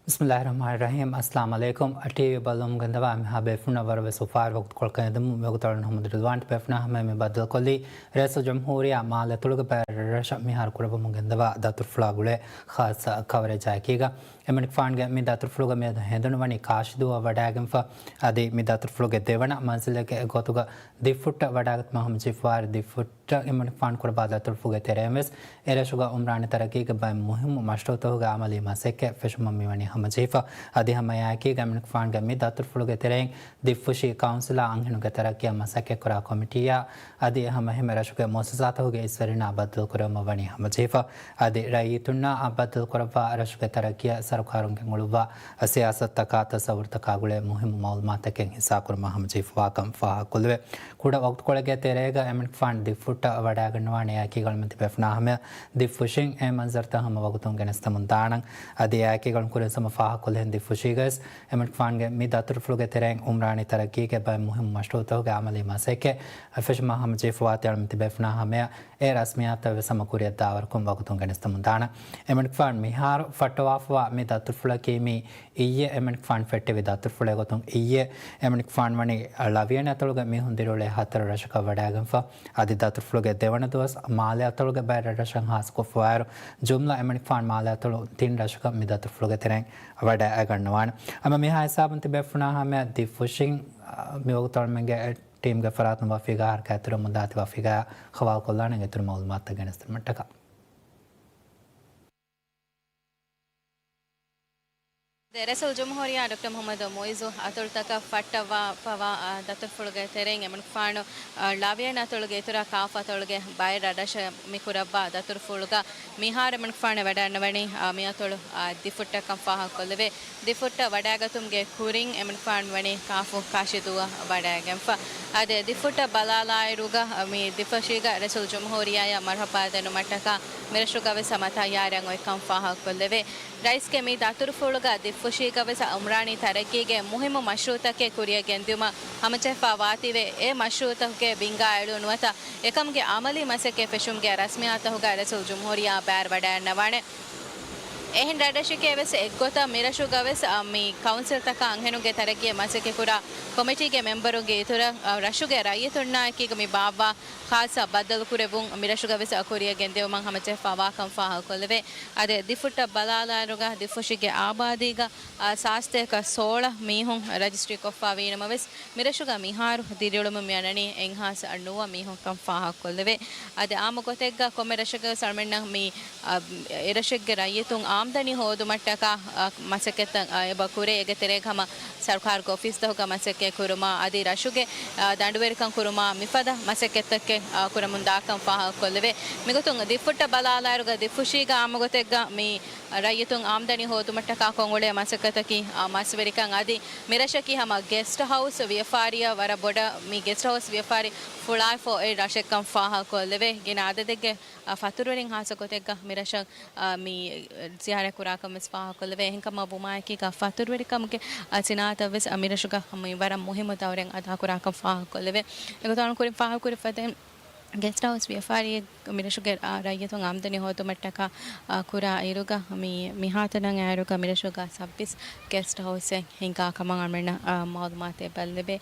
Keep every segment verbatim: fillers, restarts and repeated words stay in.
ބިސްމިއްލާހި ރަޙްމާނި ރަޙީމް. އައްސަލާމު ޢަލައިކުމް. ޓީވީ ބައްލަވަމުން ގެންދަވާ މިހާ ބޭފުޅުންނަށް ވަރަށް ވެސް އުފާވެރި ވަގުތުކޮޅަކަށް އެދެމުން މިވަގުތު އަޅުގަނޑު ހަމަ ދިރިލުވާން ބޭފުޅުންނާ ހަމަ މި ބައްދަލުކޮށްލީ ރައީސުލްޖުމްހޫރިއްޔާ މާލެއަތޮޅުގެ ބައެއް ރަށަށް މިހާރު ކުރައްވަމުން ގެންދަވާ ދަތުރުފުޅާ ގުޅޭ ޚާއްޞަ ކަވަރޭޖާއެކީގަ. އެމަނިކުފާނުގެ މި ދަތުރުފުޅުގަ މިއަދު ހެނދުނު ވަނީ ކާށިދޫއަށް ވަޑައިގެންފަ. އަދި މި ދަތުރުފުޅުގެ ދެވަނަ މަންޒިލެއްގެ ގޮތުގަ ދިއްފުއްޓަށް ވަޑައިގަތުމަށް ހަމަޖެހިފަވާ ދިއްފުއްޓަށް އެމަނިކުފާނު ކުރައްވާ ދަތުރުފުޅުގެ ތެރެއިން ވެސް އެރަށުގަ އުމްރާނީ ތަރައްގީގެ ބައެއް މުހިއްމު މަޝްރޫޢުތަކުގެ އަމަލީ މަސައްކަތް ފެށުމަށް މިވަނީ ހަމަޖެހިފަ. އަދި ހަމައެއާއެކީގަ އެމަނިކުފާނުގެ މި ދަތުރުފުޅުގެ ތެރެއިން ދިއްފުށި ކައުންސިލާ އަންހެނުންގެ ތަރައްގީއަށް މަސައްކަތްކުރާ ކޮމިޓީއާ އަދި ހަމައެހެންމެ ރަށުގެ މުއައްސަސާތަކުގެ އިސްވެރިންނާ ބައްދަލުކުރެވުމަށް ވަނީ ހަމަޖެހިފަ. އަދި ރައްޔިތުންނާ ބައްދަލުކުރައްވާ ރަށުގެ ތަރައްގީއަށް ސަރުކާރުން ގެންގުޅުއްވާ ސިޔާސަތުތަކާ ތަސައްވުރުތަކާ ގުޅޭ މުހިއްމު މައުލޫމާތުތަކެއް ހިއްސާކުރުމަށް ހަމަޖެހިފަވާކަން ފާހަގަކޮށްލެވޭ. ކުޑަ ވަގުތުކޮޅެއްގެ ތެރޭގަ އެމަނިކުފާނު ދިއްފުއްޓަށް ވަޑައިގަންނަވާނެ. އެއާއެކީގަ އަޅުމެން ތިބޭފުޅުންނާ ހަމަޔަށް ދިއްފުށިން އެ މަންޒަރުތައް ހަމަ ވަގުތުން ގެނެސްދެމުން ދާނަން. އަދި އެއާއެކީގަ އަޅުން ކުރިން ހަމަ ފާހަގަކޮށްލިހެން ދިއްފުށީގަވެސް އެމަނިކުފާނުގެ މި ދަތުރުފުޅުގެ ތެރެއިން އުމްރާނީ ތަރައްގީގެ ބައެއް މުހިއްމު މަޝްރޫޢުތަކުގެ އަމަލީ މަސައްކަތް ފެށުމަށް ހަމަޖެހިފަވާތީ އަޅުމެން ތިބޭފުޅުންނާ ހަމަޔަށް އެ ރަސްމިއްޔާތުތައް ވެސް ހަމަ ކުރިއަށް ދާވަރުކޮށް ވަގުތުން ގެނެސްދެމުން ދާނަން. އެމަނިކުފާނު މިހާރު ފައްޓަވާފަވާ މި ދަތުރުފުޅަކީ މި އިއްޔެ އެމަނިކުފާނު ފެއްޓެވި ދަތުރުފުޅެއް ގޮތުން އިއްޔެ އެމަނިކުފާނު ވަނީ ލަވިޔަނި އަތޮޅުގެ މީހުން ދިރިއުޅޭ ހަތަރު ރަށަކަށް ވަޑައިގެންފަ. އަދި ދަތުރުފުޅުގެ ދެވަނަ ދުވަސް މާލެ އަތޮޅުގެ ބައެއް ރަށްރަށަށް ހާއްސަކޮށްފަވާއިރު، ޖުމްލަ އެމަނިކުފާނު މާލެ އަތޮޅު ތިން ރަށަކަށް މި ދަތުރުފުޅުގެ ތެރެއިން ވަޑައިގަންނަވާނެ. ހަމަ މިހާ ހިސާބުން ތިބޭފުޅުންނާ ހަމަޔަށް ދިއްފުށިން، އަ، މިވަގުތު އަޅުމެންގެ ޓީމްގެ ފަރާތުން ވަފީގާ ހަރަކާތްތެރިވަމުން ދާތީ ވަފީގާ ހަވާލުކޮށްލާނެ އިތުރު މައުލޫމާތުތައް ގެނެސްދިނުމަށްޓަކާ. ރައީސުލްޖުމްހޫރިއްޔާ ޑޮކްޓަރ މުޙައްމަދު މުޢިއްޒު އަތޮޅުތަކަށް ފައްޓަވާފަވާ، އާ، ދަތުރުފުޅުގެ ތެރެއިން އެމަނިކުފާނު، އާ، ލަވިޔަނި އަތޮޅުގެ އިތުރަށް ކާފަ އަތޮޅުގެ ބައެއް ރަށްރަށަށް މި ކުރައްވާ ދަތުރުފުޅުގަ މިހާރު އެމަނިކުފާނު ވަޑައިގަންނަވަނީ، އާ، މި އަތޮޅު، އާ، ދިއްފުއްޓަށްކަން ފާހަގަކޮށްލެވޭ. ދިއްފުއްޓަށް ވަޑައިގަތުމުގެ ކުރިން އެމަނިކުފާނު ވަނީ ކާފު ކާށިދޫއަށް ވަޑައިގެންފަ. އަދި ދިއްފުއްޓަށް ބަލާލާއިރުގަ މި ދިއްފުށީގަ ރައީސުލްޖުމްހޫރިއްޔާއަށް މަރުޙަބާ ދެނުމަށްޓަކާ މިރަށުގަވެސް ހަމަ ތައްޔާރަށް އޮތްކަން ފާހަގަކޮށްލެވޭ. ރައީސްގެ މި ދަތުރުފުޅުގަ ދިއްފުށީގަވެސް އުމްރާނީ ތަރައްގީގެ މުހިއްމު މަޝްރޫޢުތަކެއް ކުރިއަށް ގެންދިއުމަށް ހަމަޖެހިފަ ވާތީވެ، އެ މަޝްރޫޢުތަކުގެ ބިންގާ އެޅުނު ނުވަތަ އެކަމުގެ އަމަލީ މަސައްކަތް ފެށުމުގެ ރަސްމިއްޔާތުތަކުގަ ރައީސުލްޖުމްހޫރިއްޔާ ބައިވެރިވަޑައިގަންނަވާނެ. އެހެން ރަށްރަށެކޭ ވެސް އެއްގޮތަށް މިރަށުގަވެސް، އަ، މި ކައުންސިލްތަކާ އަންހެނުންގެ ތަރައްގީއަށް މަސައްކަތްކުރާ ކޮމިޓީގެ މެމްބަރުންގެ އިތުރަށް، އަ، ރަށުގެ ރައްޔިތުންނާއެކީގަ މި ބާއްވާ ޚާއްޞަ ބައްދަލުކުރެއްވުން މިރަށުގަވެސް ކުރިއަށް ގެންދިއުމަށް ހަމަޖެހިފަ ވާކަން ފާހަގަކޮށްލެވޭ. އަދި ދިއްފުއްޓަށް ބަލާލާއިރުގަ ދިއްފުށީގެ އާބާދީގަ، އާ، ސާސްތޭކަ ސޯޅަ މީހުން ރަޖިސްޓްރީކޮށްފަ ވީނަމަވެސް، މިރަށުގަ މިހާރު ދިރިއުޅުމުން މިއަންނަނީ އެއްހާސް ނުވަ މީހުންކަން ފާހަގަކޮށްލެވޭ. އަދި އާއްމު ގޮތެއްގަ ކޮންމެ ރަށެއްގަވެސް އަޅުމެންނަށް މި، އަ، އެރަށެއްގެ ރައްޔިތުން އާމްދަނީ ހޯދުމަށްޓަކާ، އަ، މަސައްކަތްތައް، އަ، އެބަ ކުރޭ. އޭގެ ތެރޭގަ ހަމަ ސަރުކާރުގެ އޮފީސްތަކުގަ މަސައްކަތް ކުރުމާ، އަދި ރަށުގެ، އަ، ދަނޑުވެރިކަން ކުރުމާ، މިފަދަ މަސައްކަތްތަކެއް، އަ، ކުރަމުން ދާކަން ފާހަގަކޮށްލެވޭ. މިގޮތުން ދިއްފުއްޓަށް ބަލާލާއިރުގަ ދިއްފުށީގަ އާއްމު ގޮތެއްގަ މި ރައްޔިތުން އާމްދަނީ ހޯދުމަށްޓަކާ ކޮށްއުޅޭ މަސައްކަތަކީ، އާ، މަސްވެރިކަން. އަދި މިރަށަކީ ހަމަ ގެސްޓް ހައުސް ވިޔަފާރިއަށް ވަރަށް ބޮޑަށް މި ގެސްޓް ހައުސް ވިޔަފާރި ފުޅާއިފަ އޮތް ރަށެއްކަން ފާހަގަކޮށްލެވޭ. ގިނަ އަދަދެއްގެ، އާ، ފަތުރުވެރިން ހާއްސަ ގޮތެއްގަ މިރަށަށް، އާ، މި ޒިޔާރަތް ކުރާކަން ވެސް ފާހަގަކޮށްލެވޭ. އެހެންކަމަށް ވުމާއެކީގަ ފަތުރުވެރިކަމުގެ، އާ، ސިނާއަތަށް ވެސް، އާ، މިރަށުގަ މި ވަރަށް މުހިއްމު ދައުރެއް އަދާކުރާކަން ފާހަގަކޮށްލެވޭ. އެގޮތުން ކުރިން ފާހަގަކުރި ފަދައިން ގެސްޓް ހައުސް ވިޔަފާރިއެއް މިރަށުގެ، އާ، ރައްޔިތުން އާމްދަނީ ހޯދުމަށްޓަކާ، އާ، ކުރާ އިރުގަ މި، މިހާތަނަށް އައިރުގަ މިރަށުގަ ސައްބީސް ގެސްޓް ހައުސްއެއް ހިނގާ ކަމަށް އަޅުމެންނަށް، އާ، މައުލޫމާތެއް ބައްލެވޭ.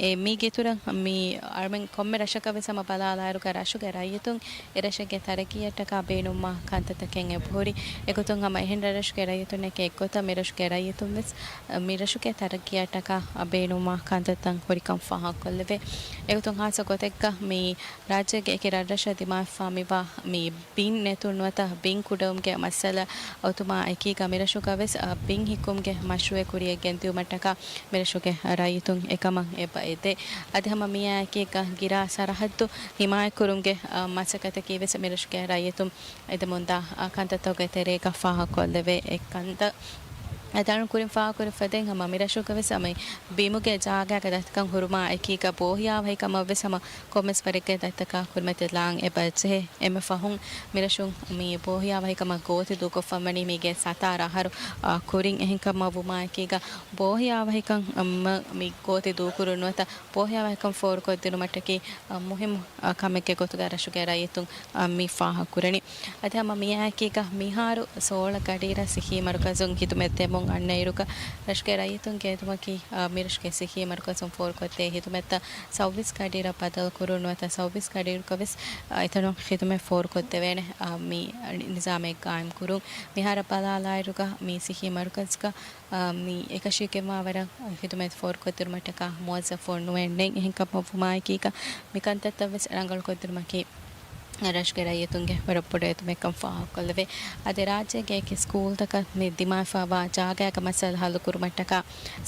އެ، މީގެ އިތުރަށް މި އަޅުމެން ކޮންމެ ރަށަކަށް ވެސް ހަމަ ބަލާލާއިރުގަ ރަށުގެ ރައްޔިތުން އެރަށެއްގެ ތަރައްގީއަށްޓަކާ ބޭނުންވާ ކަންތައްތަކެއް އެބަހުރި. އެގޮތުން ހަމަ އެހެން ރަށްރަށުގެ ރައްޔިތުންނެކޭ އެއްގޮތަށް މިރަށުގެ ރައްޔިތުން ވެސް މިރަށުގެ ތަރައްގީއަށްޓަކާ ބޭނުންވާ ކަންތައްތައް ހުރިކަން ފާހަގަކޮށްލެވޭ. އެގޮތުން ހާއްސަ ގޮތެއްގަ މި ރާއްޖޭގެ އެކި ރަށްރަށަށް ދިމާވެފަ މިވާ މި ބިން ނެތުން ނުވަތަ ބިން ކުޑަވުމުގެ މައްސަލަ އޮތުމާ އެކީގަ މިރަށުގަވެސް، އަ، ބިން ހިއްކުމުގެ މަޝްރޫއެއް ކުރިއަށް ގެންދިއުމަށްޓަކާ މިރަށުގެ ރައްޔިތުން އެކަމަށް އެބަ އެދޭ. އަދި ހަމަ މިއާއެކީގަ ގިރާ ސަރަހައްދު ހިމާޔަތްކުރުމުގެ، އަ، މަސައްކަތަކީ ވެސް މިރަށުގެ ރައްޔިތުން އެދެމުންދާ، އަ، ކަންތައްތަކުގެ ތެރޭގަ ފާހަގަކޮށްލެވޭ އެއްކަންތައް. އަދި އަޅުން ކުރިން ފާހަގަކުރި ފަދައިން ހަމަ މިރަށުގަވެސް ހަމަ ބިމުގެ ޖާގައިގެ ދަތިކަން ހުރުމާ އެކީގަ ބޯހިޔާވަހިކަމަށްވެސް ހަމަ ކޮންމެސް ވަރެއްގެ ދަތިތަކާ ކުރިމަތިލާން އެބަ ޖެހޭ. އެންމެ ފަހުން މިރަށުން މި ބޯހިޔާވަހިކަމަށް ގޯތި ދޫކޮށްފަ ވަނީ މީގެ ސަތާރަ އަހަރު، އާ، ކުރިން. އެހެންކަމަށް ވުމާއެކީގަ ބޯހިޔާވަހިކަން، އަ، މަ-، މި ގޯތި ދޫކުރުން ނުވަތަ ބޯހިޔާވަހިކަން ފޯރުކޮށްދިނުމަށްޓަކީ، އަ، މުހިއްމު، އަ، ކަމެއްގެ ގޮތުގަ ރަށުގެ ރައްޔިތުން، އަ، މި ފާހަގަކުރަނީ. އަދި ހަމަ މިއާއެކީގަ މިހާރު ސޯޅަ ގަޑިއިރަށް ސިއްހީ މަރުކަޒުން ޚިދުމަތް ދެމު އަންނައިރުގަ ރަށުގެ ރައްޔިތުންގެ އެދުމަކީ، އާ، މިރަށުގެ ސިއްހީ މަރުކަޒުން ފޯރުކޮށްދޭ ހިދުމަތްތައް ސައުވީސް ގަޑިއިރަށް ބަދަލުކުރުން ނުވަތަ ސައުވީސް ގަޑިއިރުގަވެސް، އާ، އެތަނުން ހިދުމަތް ފޯރުކޮށްދެވޭނެ، އާ، މި ނިޒާމެއް ގާއިމްކުރުން. މިހާރަށް ބަލާލާއިރުގަ މި ސިއްހީ މަރުކަޒުގަ، އާ، މި އެކަށީގެންވާ ވަރަށް ހިދުމަތް ފޯރުކޮށްދިނުމަށްޓަކާ މުވައްޒަފުން ނުވެ ނެތް. އެހެންކަމަށްވުމާއެކީގަ މި ކަންތައްތައްވެސް ރަނގަޅުކޮށްދިނުމަކީ ރަށުގެ ރައްޔިތުންގެ ވަރަށް ބޮޑު އެދުމެއްކަން ފާހަގަކޮށްލެވޭ. އަދި ރާއްޖޭގެ އެކި ސްކޫލްތަކަށް މި ދިމާވެފައިވާ ޖާގައިގެ މައްސަލަ ހައްލުކުރުމަށްޓަކާ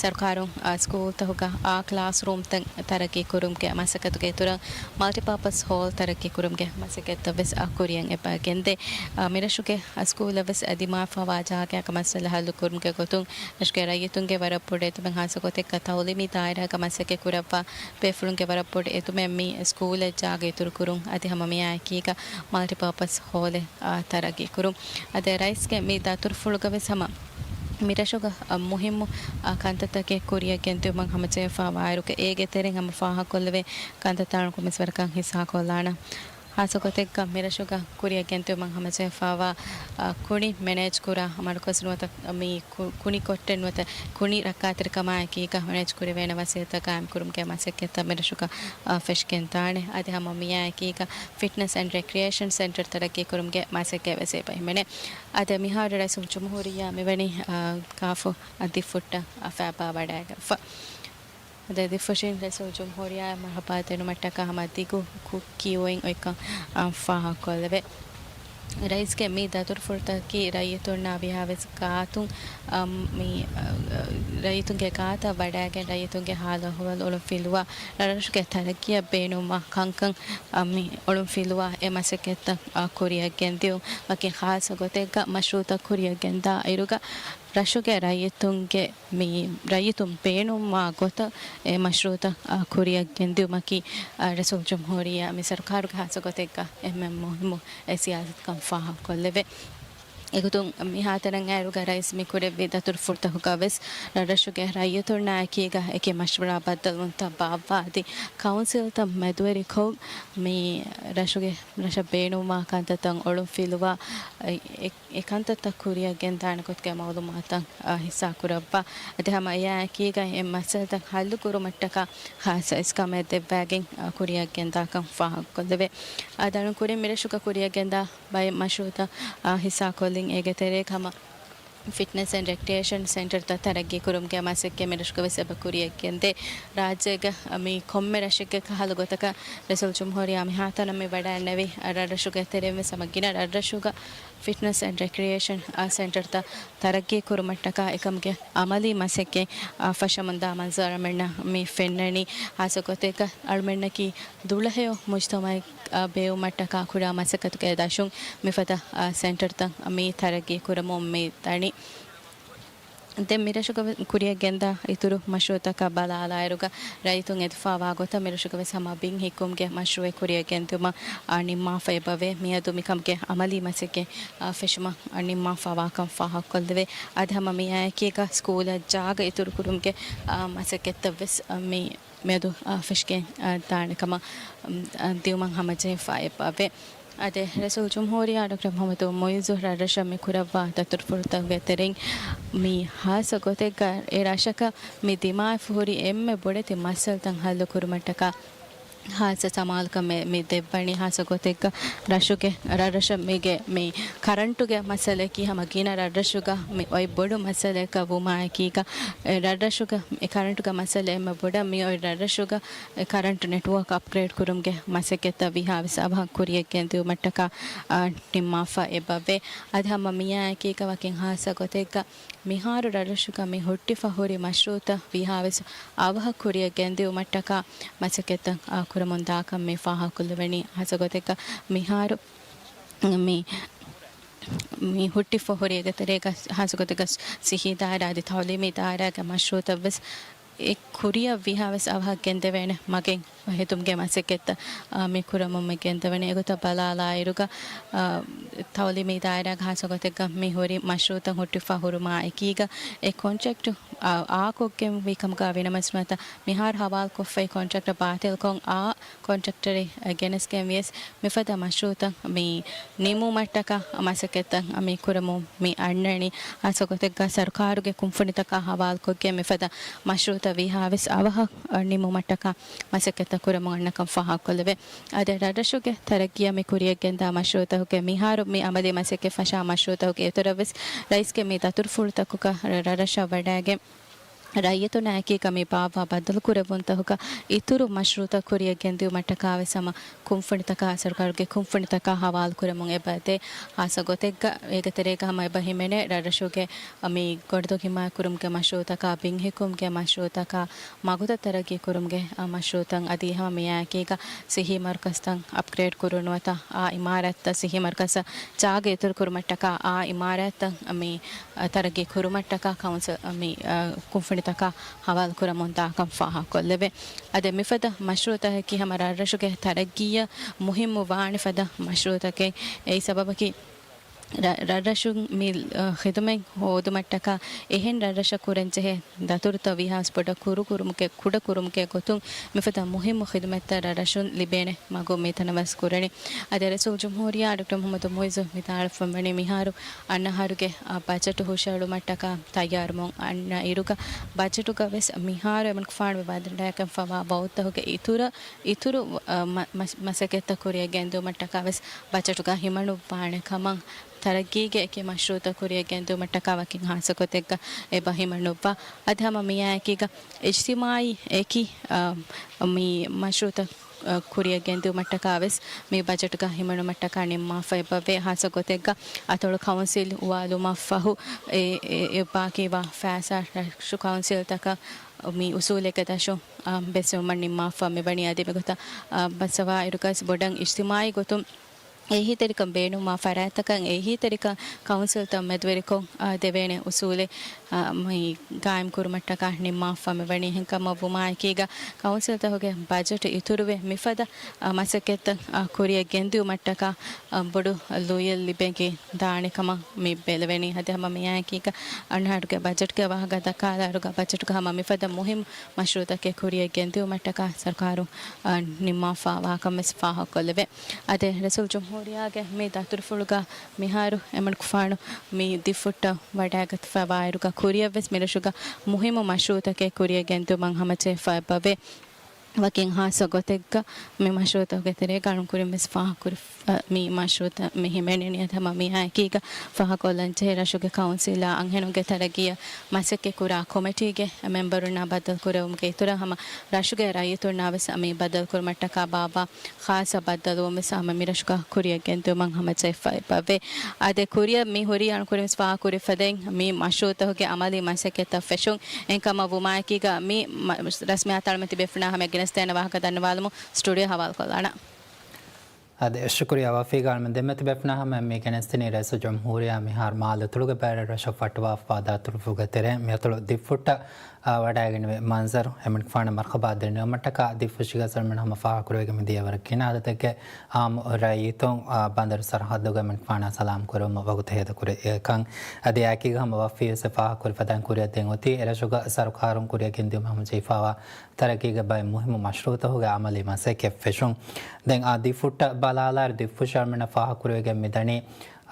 ސަރުކާރުން، އާ، ސްކޫލްތަކުގަ އާ ކްލާސްރޫމްތައް ތަރައްގީކުރުމުގެ މަސައްކަތުގެ އިތުރަށް މަލްޓިޕާޕަސް ހޯލް ތަރައްގީކުރުމުގެ މަސައްކަތްތައްވެސް، އާ، ކުރިއަށް އެބަ ގެންދޭ. އާ، މިރަށުގެ ސްކޫލަށްވެސް ދިމާވެފައިވާ ޖާގައިގެ މައްސަލަ ހައްލުކުރުމުގެ ގޮތުން ރަށުގެ ރައްޔިތުންގެ ވަރަށް ބޮޑު އެދުމެއް ހާއްސަ ގޮތެއްގަ ތައުލީމީ ދާއިރާގެ މަސައްކަތް ކުރައްވާ ބޭފުޅުންގެ ވަރަށް ބޮޑު އެދުމެއް މި ސްކޫލަށް ޖާގަ އިތުރުކުރުން އަދި ހަމަ މިއާއެކީގަ މަލްޓިޕާޕަސް ހޯލެއް، އާ، ތަރައްގީކުރުން. އަދި ރައީސްގެ މި ދަތުރުފުޅުގަވެސް ހަމަ މިރަށުގަ، އާ، މުހިއްމު، އާ، ކަންތައްތަކެއް ކުރިއަށް ގެންދިއުމަށް ހަމަޖެހިފައިވާއިރުގަ އޭގެ ތެރެއިން ހަމަ ފާހަގަކޮށްލެވޭ ކަންތައްތައް އަޅުގަނޑު މިސްވަރަކަށް ހިއްސާކޮށްލާނަން. ހާއްސަ ގޮތެއްގަ މިރަށުގަ ކުރިއަށް ގެންދިއުމަށް ހަމަޖެހިފައިވާ، އާ، ކުނި މެނޭޖް ކުރާ މަރުކަޒު ނުވަތަ މި ކު-، ކުނި ކޮއްޓެއް ނުވަތަ ކުނި ރައްކާތެރިކަމާއެކީގަ މެނޭޖް ކުރެވޭނެ ވަސީލަތްތައް ގާއިމްކުރުމުގެ މަސައްކަތްތައް މިރަށުގަ، އާ، ފެށިގެންދާނެ. އަދި ހަމަ މިއާއެކީގަ ފިޓްނަސް އެންޑް ރެކްރިއޭޝަން ސެންޓަރ ތަރައްގީކުރުމުގެ މަސައްކަތް ވެސް އެބަ ހިމެނޭ. އަދި މިހާރު ރައީސުލްޖުމްހޫރިއްޔާ މިވަނީ، އާ، ކާފު ދިފުއްޓަށް އަ ފައިބާ ވަޑައިގަތްފަ. އަދި ދިފުށިން ރައީސުލްޖުމްހޫރިއްޔާއަށް މަރުޙަބާ ދިނުމަށްޓަކާ ހަމަ ދިގު ކު-، ކިއުއިން އޮތްކަން، އާ، ފާހަގަކޮށްލެވޭ. ރައީސްގެ މި ދަތުރުފުޅުތަކަކީ ރައްޔިތުންނާ ވީހާވެސް ގާތުން، އާ، މި، އާ، ރައްޔިތުންގެ ގާތަށް ވަޑައިގެން ރައްޔިތުންގެ ހާލު އަހުވަލު އުޅުން ފިލުވާ، ރަށްރަށުގެ ތަރައްގީއަށް ބޭނުންވާ ކަންކަން، އާ، މި އުޅުން ފިލުވާ އެ މަސައްކަތްތައް، އާ، ކުރިއަށް ގެންދިއުން. ވަކި ޚާއްޞަ ގޮތެއްގަ މަޝްރޫޢުތައް ކުރިއަށް ގެންދާ އިރުގަ ރަށުގެ ރައްޔިތުންގެ މި ރައްޔިތުން ބޭނުންވާ ގޮތަށް އެ މަޝްރޫޢުތައް، އާ، ކުރިއަށް ގެންދިއުމަކީ، އާ، ރައީސުލްޖުމްހޫރިއްޔާ މި ސަރުކާރުގެ ހާއްސަ ގޮތެއްގަ އެންމެ މުހިއްމު އެ ސިޔާސަތުކަން ފާހަގަކޮށްލެވޭ. އެގޮތުން މިހާތަނަށް އައިރުގަ ރައީސް މި ކުރެއްވި ދަތުރުފުޅުތަކުގަވެސް ރަށްރަށުގެ ރައްޔިތުންނާ އެކީގަ އެކި މަޝްވަރާ ބައްދަލުވުންތައް ބާއްވާ އަދި ކައުންސިލްތައް މެދުވެރިކޮށް މި ރަށުގެ، ރަށަށް ބޭނުންވާ ކަންތައްތައް އޮޅުން ފިލުވާ އެ، އެ ކަންތައްތައް ކުރިއަށް ގެންދާނެ ގޮތުގެ މައުލޫމާތަށް، އާ، ހިއްސާ ކުރައްވާ. އަދި ހަމަ އެއާއެކީގަ އެ މައްސަލަތައް ހައްލު ކުރުމަށްޓަކާ ޚާއްޞަ އިސްކަމެއް ދެއްވައިގެން، އާ، ކުރިއަށް ގެންދާކަން ފާހަގަކޮށްލެވޭ. އާ، ދަނޑު ކުރިން މިރަށުގަ ކުރިއަށް ގެންދާ ބައެއް މަޝްރޫޢުތައް، އާ، ހިއްސާކޮށްލިން އޭގެ ތެރޭގަ ހަމަ ފިޓްނެސް އެންޑް ރެކްރިއޭޝަން ސެންޓަރތައް ތަރައްގީކުރުމުގެ މަސައްކަތް މިރަށުގަވެސް އެބަ ކުރިއަށް ގެންދޭ. ރާއްޖޭގަ މި ކޮންމެ ރަށެއްގެ ކަހަލަ ގޮތަކަށް ރައީސުލްޖުމްހޫރިއްޔާ މިހާތަނަށް މި ވަޑައިންނެވި ރަށްރަށުގެ ތެރެއިން ވެސް ހަމަ ގިނަ ރަށްރަށުގަ ފިޓްނަސް އެންޑް ރެކްރިއޭޝަން، އާ، ސެންޓަރތައް ތަރައްގީ ކުރުމަށްޓަކާ އެކަމުގެ އަމަލީ މަސައްކަތް، އާ، ފަށަމުންދާ މަންޒަރު އަޅުމެންނަށް މި ފެންނަނީ. ހާއްސަ ގޮތެއްގަ އަޅުމެންނަކީ ދުޅަހެޔޮ މުޖްތަމަޢެއް، އާ، ބެއުމަށްޓަކާ ކުރާ މަސައްކަތުގެ ދަށުން މިފަދަ، އާ، ސެންޓަރތައް މި ތަރައްގީ ކުރަމުން މި ދަނީ. ދެން މިރަށުގަ ކުރިއަށް ގެންދާ އިތުރު މަޝްރޫޢުތަކަށް ބަލާލާއިރުގަ ރައްޔިތުން އެދިފައިވާ ގޮތަށް މިރަށުގަވެސް ހަމަ ބިން ހިއްކުމުގެ މަޝްރޫޢެއް ކުރިއަށް ގެންދިއުމަށް، އާ، ނިންމާފަ އެބަވޭ. މިއަދު މިކަމުގެ އަމަލީ މަސައްކަތް، އާ، ފެށުމަށް، އާ، ނިންމާފައިވާކަން ފާހަގަކޮށްލެވޭ. އަދި ހަމަ މިއާއެކީގަ ސްކޫލަށް ޖާގަ އިތުރުކުރުމުގެ، އާ، މަސައްކަތްތައްވެސް، އާ، މި މިއަދު، އާ، ފެށިގެން، އާ، ދާނެ ކަމަށް، އާ، ދިއުމަށް ހަމަޖެހިފަ އެބަވޭ. އަދި ރައީސުލްޖުމްހޫރިއްޔާ ޑޮކްޓަރ މުޙައްމަދު މުޢިއްޒު ރަށްރަށަށް މި ކުރައްވާ ދަތުރުފުޅުތަކުގެ ތެރެއިން މި ހާއްސަ ގޮތެއްގަ އެ ރަށަކަށް މި ދިމާވެފަ ހުރި އެންމެ ބޮޑެތި މައްސަލަތައް ހައްލު ކުރުމަށްޓަކާ ހާއްސަ ސަމާލުކަމެއް މި ދެއްވަނީ. ހާއްސަ ގޮތެއްގަ ރަށުގެ، ރަށްރަށަށް މީގެ މި ކަރަންޓުގެ މައްސަލައަކީ ހަމަ ގިނަ ރަށްރަށުގަ މި އޮތް ބޮޑު މައްސަލައަކަށް ވުމާއެކީގަ، އެ ރަށްރަށުގަ އެ ކަރަންޓުގެ މައްސަލަ އެންމެ ބޮޑަށް މި އޮތް ރަށްރަށުގަ އެ ކަރަންޓު ނެޓްވޯކް އަޕްގްރޭޑް ކުރުމުގެ މަސައްކަތްތައް ވީހާވެސް އަވަހަށް ކުރިއަށް ގެންދިއުމަށްޓަކާ، އާ، ނިންމާފަ އެބަވޭ. އަދި ހަމަ މިއާއެކީގަ ވަކިން ހާއްސަ ގޮތެއްގަ މިހާރު ރަށްރަށުގަ މި ހުއްޓިފަ ހުރި މަޝްރޫޢުތައް ވީހާވެސް އަވަހަށް ކުރިއަށް ގެންދިއުމަށްޓަކާ މަސައްކަތްތައް، އާ، ކުރަމުން ދާކަން މި ފާހަގަކޮށްލެވެނީ. ހާއްސަ ގޮތެއްގަ މިހާރު މި، މި ހުއްޓިފަ ހުރި އޭގެ ތެރޭގަ ހާއްސަ ގޮތެއްގަ ސިއްހީ ދާއިރާ އަދި ތައުލީމީ ދާއިރާގެ މަޝްރޫޢުތައްވެސް އެ ކުރިއަށް ވީހާވެސް އަވަހަށް ގެންދެވޭނެ މަގެއް ހެދުމުގެ މަސައްކަތްތައް، އާ، މި ކުރަމުން މި ގެންދަވަނީ. އެގޮތަށް ބަލާލާއިރުގަ، އާ، ތައުލީމީ ދާއިރާގެ ހާއްސަ ގޮތެއްގަ މި ހުރި މަޝްރޫއުތައް ހުއްޓިފަ ހުރުމާ އެކީގަ، އެ ކޮންޓްރެކްޓް، އާ، އާކޮށްގެން ވީ ކަމުގަ ވިނަމަސްމަތަ މިހާރު ހަވާލުކޮށްފައި ކޮންޓްރެކްޓަށް ބާތިލްކޮށް، އާ، ކޮންޓްރެކްޓަރެއް ގެނެސްގެން ވިޔަސް، މިފަދަ މަޝްރޫއުތައް މި ނިމުމަށްޓަކާ މަސައްކަތްތައް މި ކުރަމުން މި އަންނަނީ. ހާއްސަ ގޮތެއްގަ ސަރުކާރުގެ ކުންފުނިތަކާ ހަވާލުކޮށްގެން މިފަދަ މަޝްރޫއުތައް ވީހާވެސް އަވަހަށް ނިމުމަށްޓަކާ މަސައްކަތްތައް ކުރަމުން އަންނަކަން ފާހަގަކޮށްލެވޭ. އަދި ރަށްރަށުގެ ތަރައްގީއަށް މި ކުރިއަށް ގެންދާ މަޝްރޫއުތަކުގެ މިހާރު މި އަމަލީ މަސައްކަތް ފަށާ މަޝްރޫއުތަކުގެ އިތުރަށްވެސް ރައީސްގެ މި ދަތުރުފުޅުތަކުގަ ރަށްރަށަށް ވަޑައިގެން ރައްޔިތުންނާ އެކީގަ މި ބާއްވާ ބައްދަލުކުރެއްވުންތަކުގަ އިތުރު މަޝްރޫއުތައް ކުރިއަށް ގެންދިއުމަށްޓަކާވެސް ހަމަ ކުންފުނިތަކާ، ސަރުކާރުގެ ކުންފުނިތަކާ ހަވާލުކުރަމުން އެބަ ދޭ. ހާއްސަ ގޮތެއްގަ އޭގެ ތެރޭގަ ހަމަ އެބަ ހިމެނޭ ރަށްރަށުގެ މި ގޮނޑުދޮށް ހިމާޔަތްކުރުމުގެ މަޝްރޫއުތަކާ، ބިން ހިއްކުމުގެ މަޝްރޫއުތަކާ، މަގުތައް ތަރައްގީ ކުރުމުގެ، އަ، މަޝްރޫއުތައް އަދި ހަމަ މިއާއެކީގަ ސިއްހީ މަރުކަޒުތައް އަޕްގްރޭޑް ކުރުނުވަތަ އާ އިމާރާތްތައް، ސިއްހީ މަރުކަޒަށް ޖާގަ އިތުރު ކުރުމަށްޓަކާ އާ އިމާރާތްތައް މި، އަ، ތަރައްގީ ކުރުމަށްޓަކާ ކައުންސިލް މި، އަ، ކުންފުނިތަކާ ހަވާލުކުރަމުން ދާކަން ފާހަގަކޮށްލެވޭ. އަދި މިފަދަ މަޝްރޫއުތަކަކީ ހަމަ ރަށްރަށުގެ ތަރައްގީއަށް މުހިއްމު ވާނެ ފަދަ މަޝްރޫއުތަކެއް. އެއީ ސަބަބަކީ ރަ-، ރަށްރަށުން މި، އަ، ޚިދުމަތް ހޯދުމަށްޓަކާ އެހެން ރަށްރަށަށް ކުރަންޖެހޭ ދަތުރުތައް ވީހާވެސް ބޮޑަށް ކުރު ކުރުމުގެ، ކުޑަ ކުރުމުގެ ގޮތުން މިފަދަ މުހިއްމު ޚިދުމަތްތައް ރަށްރަށުން ލިބޭނެ މަގު މިތަނަށް ވެސް ކުރަނީ. އަދި ރައީސުލްޖުމްހޫރިއްޔާ ޑޮކްޓަރ މުޙައްމަދު މުޢިއްޒު ވިދާޅުވެފަ ވަނީ މިހާރު އަންނަ އަހަރުގެ، އަ، ބަޖެޓު ހުށައެޅުމަށްޓަކާ ތައްޔާރުވުމުން އަންނަ އިރުގަ ބަޖެޓުގަ ވެސް މިހާރު އެމަނިކުފާނު ވަދެންޑާކަން ފަވާ ބައުތަކުގެ އިތުރަށް، އިތުރު، އަ، މަ-، މަ-، މަސައްކަތްތައް ކުރިއަށް ގެންދިއުމަށްޓަކާ ވެސް ބަޖެޓުގަ ހިމަނުއްވާނެ ކަމަށް ތަރައްގީގެ އެކި މަޝްރޫއުތައް ކުރިއަށް ގެންދިއުމަށްޓަކާ ވަކިން ހާއްސަ ގޮތެއްގަ އެބަ ހިމަނުއްވާ. އަދި ހަމަ މިއާއެކީގަ އިޖްތިމާއީ އެކި، އަ، މި މަޝްރޫއުތައް، އަ، ކުރިއަށް ގެންދިއުމަށްޓަކާ ވެސް މި ބަޖެޓުގަ ހިމަނުމަށްޓަކާ ނިންމާފަ އެބަވޭ. ހާއްސަ ގޮތެއްގަ އަތޮޅު ކައުންސިލް އުވާލުމަށްފަހު އެ، އެ، އެ ބާކީވާ ފައިސާ ރަށު ކައުންސިލްތަކަށް މި އުސޫލެއްގެ ދަށުން، އަ، ބެއްސެވުމަށް ނިންމާފަ މިވަނީ. އަދި މިގޮތަށް، އަ، ބަސްވާއިރުގަސް ބޮޑަށް އިޖްތިމާއީ ގޮތުން އެހީތެރިކަން ބޭނުންވާ ފަރާތްތަކަށް އެހީތެރިކަން ކައުންސިލްތައް މެދުވެރިކޮށް، އާ، ދެވޭނެ އުސޫލެއް، އާ، މި ގާއިމް ކުރުމަށްޓަކާ ނިންމާފަ މިވަނީ. އެހެންކަމަށް ވުމާއެކީގަ ކައުންސިލްތަކުގެ ބަޖެޓް އިތުރުވެ މިފަދަ، އާ، މަސައްކަތްތައް، އާ، ކުރިއަށް ގެންދިއުމަށްޓަކާ، އާ، ބޮޑު ލުޔެއް ލިބެގެން ދާނެ ކަމަށް މި ބެލެވެނީ. އަދި ހަމަ މިއާއެކީގަ އަންހާރުގެ ބަޖެޓްގެ ވާހަކަ ދައްކާލާއިރުގަ ބަޖެޓުގަ ހަމަ މިފަދަ މުހިންމު މަޝްރޫއުތަކެއް ކުރިއަށް ގެންދިއުމަށްޓަކާ ސަރުކާރު، އާ، ނިންމާފަ ވާކަން ވެސް ފާހަގަކޮށްލެވޭ. އަދި ރައީސުލްޖުމްހޫރިއްޔާގެ މި ދަތުރުފުޅުގަ މިހާރު އެމަނިކުފާނު މި ދިފުއްޓަށް ވަޑައިގަތުފައިވާއިރުގަ ކުރިއަށްވެސް މިރަށުގަ މުހިއްމު މަޝްރޫއުތަކެއް ކުރިއަށް ގެންދިއުމަށް ހަމަޖެހިފައި އެބަވޭ. ވަކިން ހާއްސަ ގޮތެއްގަ މި މަޝްރޫއުތަކުގެ ތެރޭގަ އަޅުންކުރިން ވެސް ފާހަގަކުރި، މި މަޝްރޫއުތައް މި ހިމެނެނީ. އަދި ހަމަ މިއާއެކީގަ ފާހަގަކޮށްލަންޖެހޭ ރަށުގެ ކައުންސިލާ އަންހެނުންގެ ތަރައްގީއަށް މަސައްކަތްކުރާ ކޮމިޓީގެ މެމްބަރުންނާ ބައްދަލުކުރެވުމުގެ އިތުރަށް ހަމަ ރަށުގެ ރައްޔިތުންނާ ވެސް މި ބައްދަލުކުރުމަށްޓަކާ ބާއްވާ ޚާއްސަ ބައްދަލުވުން ވެސް ހަމަ މިރަށުގަ ކުރިއަށް ގެންދިއުމަށް ހަމަޖެހިފައި އެބަވޭ. އާދެ، ކުރިއަށް މި ހުރީ އަޅުންކުރިން ވެސް ފާހަގަކުރި ފަދައިން މި މަޝްރޫއުތަކުގެ އަމަލީ މަސައްކަތްތައް ފެށުން. އެހެންކަމަށް ވުމާއެކީގަ މި މަ-، ރަސްމި އަތާޅުމަތި ބޭފުޅުންނާ ހަމަ ގެނެސްދޭނެ ވާހަކަ ދަންނަވާލަމުން ސްޓޫޑިއޯ ހަވާލުކޮށްލާނަ. އަދި ޝުކުރިއްޔާ ވަފީގާ ދެންމެ ތިބޭފުޅުންނާ ހަމަ މި ގެނެސްދިނީ ރައީސުލްޖުމްހޫރިއްޔާ މިހާރު މާލެ އަތޮޅުގެ ބައެއް ރަށްރަށަށް ފައްޓަވާފަވާ ދަތުރުފުޅުގެ ތެރެއިން. މި އަތޮޅު ދިފުއްޓަށް، އާ، ވަޑައިގެންނެވި މަންޒަރު އެމަނިކުފާނަށް މަރްހަބާ ދެންނެވުމަށްޓަކާ ދިފުށީގަ އަޅުގަނޑު ހަމަ ފާހަގަކުރެވިގެން މިދިޔަ ވަރަށް ގިނަ އަދަދެއްގެ އާއްމު ރައްޔިތުން، އާ، ބަނދަރު ސަރަހައްދުގަ އެމަނިކުފާނާ ސަލާމް ކުރެވުމަށް ވަގުތު ހޭދަކުރެއް ކަން. އަދި އެއާއެކީގަ ހަމަ ވަފީ ވެސް ފާހަގަކުރި ފަދައިން ކުރިއަށް ދެން އޮތީ އެރަށުގަ ސަރުކާރުން ކުރިއަށް ގެންދިއުމަށް ހަމަޖެހިފައިވާ ތަރައްގީގެ ބައެއް މުހިއްމު މަޝްރޫއުތަކުގެ އަމަލީ މަސައްކަތް ފެށުން. ދެން އާ ދިފުއްޓަށް ބަލާލާއިރު ދިފުށީ އަޅުގަނޑަށް ފާހަގަކުރެވިގެން މިދަނީ،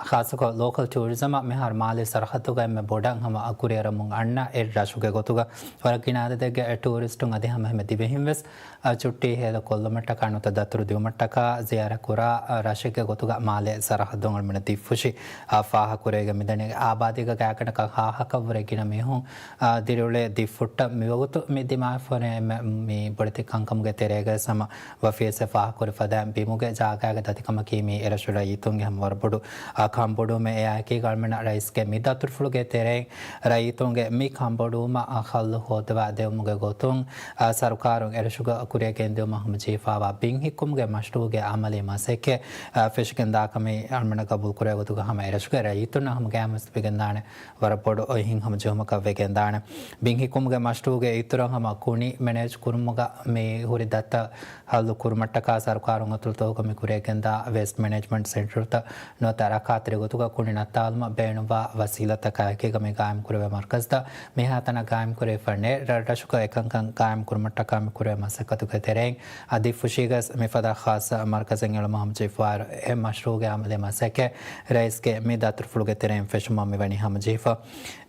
ޚާއްޞަކޮށް ލޯކަލް ޓޫރިޒަމަށް މިހާރު މާލޭ ސަރަހައްދުގައި އެންމެ ބޮޑަށް ހަމަ ކުރިއަރަމުން އަންނަ އެއް ރަށުގެ ގޮތުގަ ވަރަށް ގިނަ އަދަދެއްގެ ޓޫރިސްޓުން އަދި ހަމަ އެންމެ ދިވެހިން ވެސް، އަ، ޗުއްޓީ ހޭދަ ކޮށްލުމަށްޓަކާ ނުވަތަ ދަތުރު ދިއުމަށްޓަކާ ޒިޔާރަތް ކުރާ، އަ، ރަށެއްގެ ގޮތުގަ މާލޭ ސަރަހައްދުން އަޅުގަނޑު ދިފުށީ، އަ، ފާހަގަކުރެވިގެން މިދަނީ. އާބާދީގަ ގާތްގަނޑަކަށް ހާހަކަށްވުރެ ގިނަ މީހުން، އާ، ދިރިއުޅޭ ދިފުއްޓަށް މިވަގުތު މި ދިމާވެފަވަނީ އެންމެ މި ބޮޑެތި ކަންކަމުގެ ތެރޭގަ ވެސް ހަމަ ވަފީ ވެސް ފާހަގަކުރި ފަދައިން ބިމުގެ ޖާގާގެ ދަތިކަމަކީ މި އެރަށު ރައްޔިތުންގެ ހަމަ ވަރަށް ބޮޑު، އާ، ކަންބޮޑުވުމެއް އެއާއެކީގަ އަޅުމެންނަށް ރައީސްގެ މި ދަތުރުފުޅުގެ ތެރެއިން ރައްޔިތުންގެ މި ކަންބޮޑުވުމަށް ހައްލު ހޯދަވާ ދެވުމުގެ ގޮތުން، އާ، ސަރުކާރުން އެރަށުގަ ކުރިޔަށް ގެންދިއުމަށް ހަމަޖެހިފާވާ ބިން ހިއްކުމުގެ މަޝްރޫޢުގެ އަމަލީ މަސައްކަތް، އާ، ފެށިގެންދާކަމީ އަޅުމެންނަށް ގަބޫލުކުރެވޭ ގޮތުގަ ހަމަ އެރަށުގެ ރައްޔިތުންނަށް ހަމަ ގައިމުވެސް ލިބިގެންދާނެ ވަރަށް ބޮޑު އޮތް ހިތްހަމަޖެހުމަކަށް ވެގެންދާނެ. ބިން ހިއްކުމުގެ މަޝްރޫޢުގެ އިތުރަށް ހަމަ ކުނި މެނޭޖް ކުރުމުގަ މި ހުރި ދަތަށް ހައްލު ކުރުމަށްޓަކާ ސަރުކާރުން އަތޮޅުތަކުގަ މި ކުރިޔަށް ގެންދާ ވޭސްޓް މެނޭޖްމަންޓް ސެންޓަރުތައް ނުވަތަ ރައްކާތެރި ގޮތުގަ ކުނި ނައްތާލުމަށް ބޭނުންވާ ވަސީލަތްތަކާއެކީގަ މި ގާއިމް ކުރެވޭ މަރުކަޒުތައް މިހާތަނަށް ގާއިމް ކުރެވިފަ ނެތް. ރަށްރަށުގަ އެކަންކަން ގާއިމް ކުރުމަށްޓަކާ މި ކުރެވޭ މަސައްކަތުގެ ތެރެއިން އަ، ދިއްފުށީގަސް މިފަދަ ޚާއްޞަ މަރުކަޒެއް އެޅުމަށް ހަމަޖެހިފައިވާއިރު، އެ މަޝްރޫޢުގެ އަމަލީ މަސައްކަތް ރައީސްގެ މި ދަތުރުފުޅުގެ ތެރެއިން ފެށުމަށް މިވަނީ ހަމަޖެހިފަ.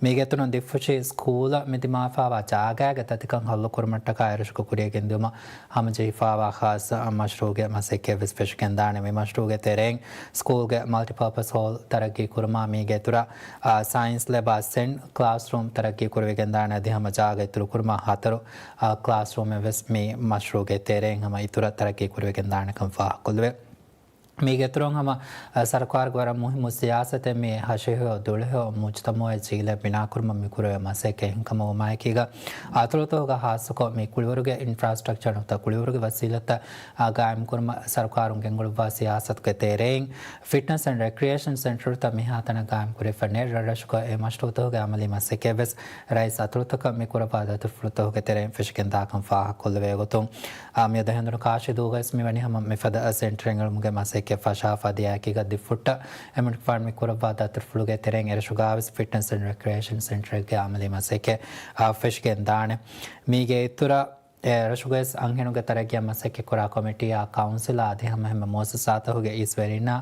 މީގެއިތުރުން ދިއްފުށީ ސްކޫލަށް މި ދިމާވެފައިވާ ޖާގައިގެ ދަތިކަން ހައްލު ކުރުމަށްޓަކާ އެރަށުގަ ކުރިޔަށް ގެންދިއުމަށް ހަމަޖެހިފައިވާ ޚާއްޞަ މަޝްރޫޢުގެ މަސައްކަތްވެސް ފެށިގެންދާނެ. މި މަޝްރޫޢުގެ ތެރެއިން ސްކޫލްގެ މަލްޓިޕާޕަސް ހޯލް ތަރައްގީ ކުރުމާ، މީގެ އިތުރަށް، އާ، ސައިންސް ލެބާ ސެން ކްލާސްރޫމް ތަރައްގީ ކުރެވިގެންދާނެ. އަދި ހަމަ ޖާގަ އިތުރު ކުރުމާ ހަތަރު، އާ، ކްލާސްރޫމެއްވެސް މި މަޝްރޫޢުގެ ތެރެއިން ހަމަ އިތުރަށް ތަރައްގީ ކުރެވިގެންދާނެކަން ފާހަގަކޮށްލެވޭ. މީގެ އިތުރުން ހަމަ، އަ، ސަރުކާރުގެ ވަރަށް މުހިއްމު ސިޔާސަތެއް މި ހަށިހެޔޮ ދުޅަހެޔޮ މުޖުތަމަޢެއް ޖީލެއް ބިނާކުރުމަށް މި ކުރެވޭ މަސައްކަތް. އެހެންކަމުގަ މާއެކީގަ އަތޮޅުތަކުގަ ޚާއްޞަކޮށް މި ކުޅިވަރުގެ އިންފްރާސްޓްރަކްޗަރުތައް ކުޅިވަރުގެ ވަސީލަތްތައް، އަ، ގާއިމްކުރުމަށް ސަރުކާރުން ގެންގުޅުއްވާ ސިޔާސަތުގެ ތެރެއިން ފިޓްނަސް އެންޑް ރެކްރިއޭޝަން ސެންޓަރުތައް މިހާތަނަށް ގާއިމް ކުރެވިފަ ނެތް. ރަށްރަށުގަ އެ މަޝްރޫޢުތަކުގެ އަމަލީ މަސައްކަތްވެސް ރައީސް އަތޮޅުތަކަށް މި ކުރައްވާ ދަތުރުފުޅުތަކުގެ ތެރެއިން ފެށިގެންދާކަން ފާހަގަކޮށްލެވޭ ގޮތުން، އާ، މިއަދު ހެނދުނު ކާށި ދުވަހުގައިވެސް މިވަނީ ހަމަ މިފަދަ ސެންޓަރެއް އެޅުމުގެ މަސައްކަތް ފަށާފަ އަދި އެއާއެކީގަ ދިއްފުށްޓަށް އެމަނިކުފާނު މި ކުރައްވާ ދަތުރުފުޅުގެ ތެރެއިން އެރަށުގައިވެސް ފިޓްނަސް އެންޑް ރެކްރިއޭޝަން ސެންޓަރެއްގެ އަމަލީ މަސައްކަތް، އާ، ފެށިގެންދާނެ. މީގެ އިތުރަށް އެ ރަށުގައި އަންހެނުންގެ ތަރައްގީއަށް މަސައްކަތްކުރާ ކޮމިޓީއާ، ކައުންސިލާ އަދި ހަމަ އެހެންމެ މުއައްސަސާތަކުގެ އީސްވެރިންނާ،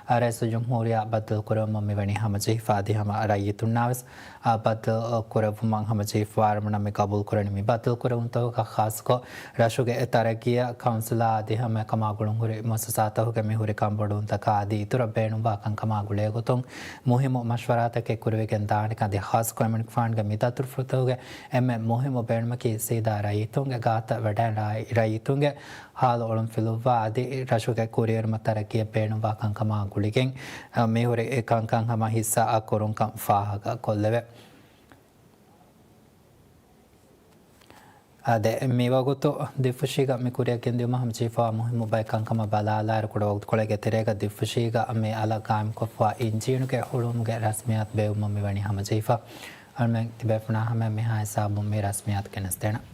އަ، ރައީސުލްޖުމްހޫރިއްޔާ ބައްދަލުކުރެވުމަށް މިވަނީ ހަމަޖެހިފަ އަދި ހަމަ ރައްޔިތުންނާވެސް، އަ، ބައްދަލު ކުރެއްވުމަށް ހަމަޖެހިފައިވާ އަޅުގަނޑުމެން މި ގަބޫލުކުރަނީ. މި ބައްދަލުކުރެވުންތަކުގަ ޚާއްޞަކޮށް ރަށުގެ އެ ތަރައްގީއަށް ކައުންސިލާ އަދި ހަމަ އެކަމާ ގުޅުންހުރި މުއައްސަސާތަކުގެ މިހުރި ކަންބޮޑުވުންތަކާ އަދި އިތުރަށް ބޭނުންވާ ކަންކަމާ ގުޅޭގޮތުން މުހިއްމު މަޝްވަރާތަކެއް ކުރެވިގެން ދާނެކަން އަދި ޚާއްޞަކޮށް އެމަނިކުފާނުގެ މި ދަތުރުފުޅުތަކުގެ އެންމެ މުހިއްމު ބޭނުމަކީ ސީދާ ރައްޔިތުންގެ ގާތަށް ވަޑައިގެން ރައް-، ރައްޔިތުންގެ ހާލު އޮޅުން ފިލުއްވާ އަދި ރަށުގެ ކުރިއެރުމަށް ތަރައްގީއަށް ބޭނުންވާ ކަންކަމާ ގުޅިގެން، އަ، މިހުރި ކަންކަން ހަމަ ހިއްސާ ކުރުންކަން ފާހަގަ ކޮށްލެވޭ. އާދެ، މިވަގުތު ދިއްފުށީގަ މި ކުރިއަށް ގެންދިއުމަށް ހަމަޖެހިފައިވާ މުހިއްމު ބައެއް ކަންކަމަށް ބަލާލާއިރު، ކުޑަވަގުތުކޮޅެއްގެ ތެރޭގަ ދިއްފުށީގަ މި އަލަށް ގާއިމްކޮށްފައިވާ އިންޖީނުގެ ހުޅުވުމުގެ ރަސްމިއްޔާތު ބޭއްވުމަށް މިވަނީ ހަމަޖެހިފަ. އަޅުމެން ތިބޭފުޅުންނާ ހަމައަށް މިހާ ހިސާބުން މި ރަސްމިއްޔާތު ގެނެސްދޭނަން.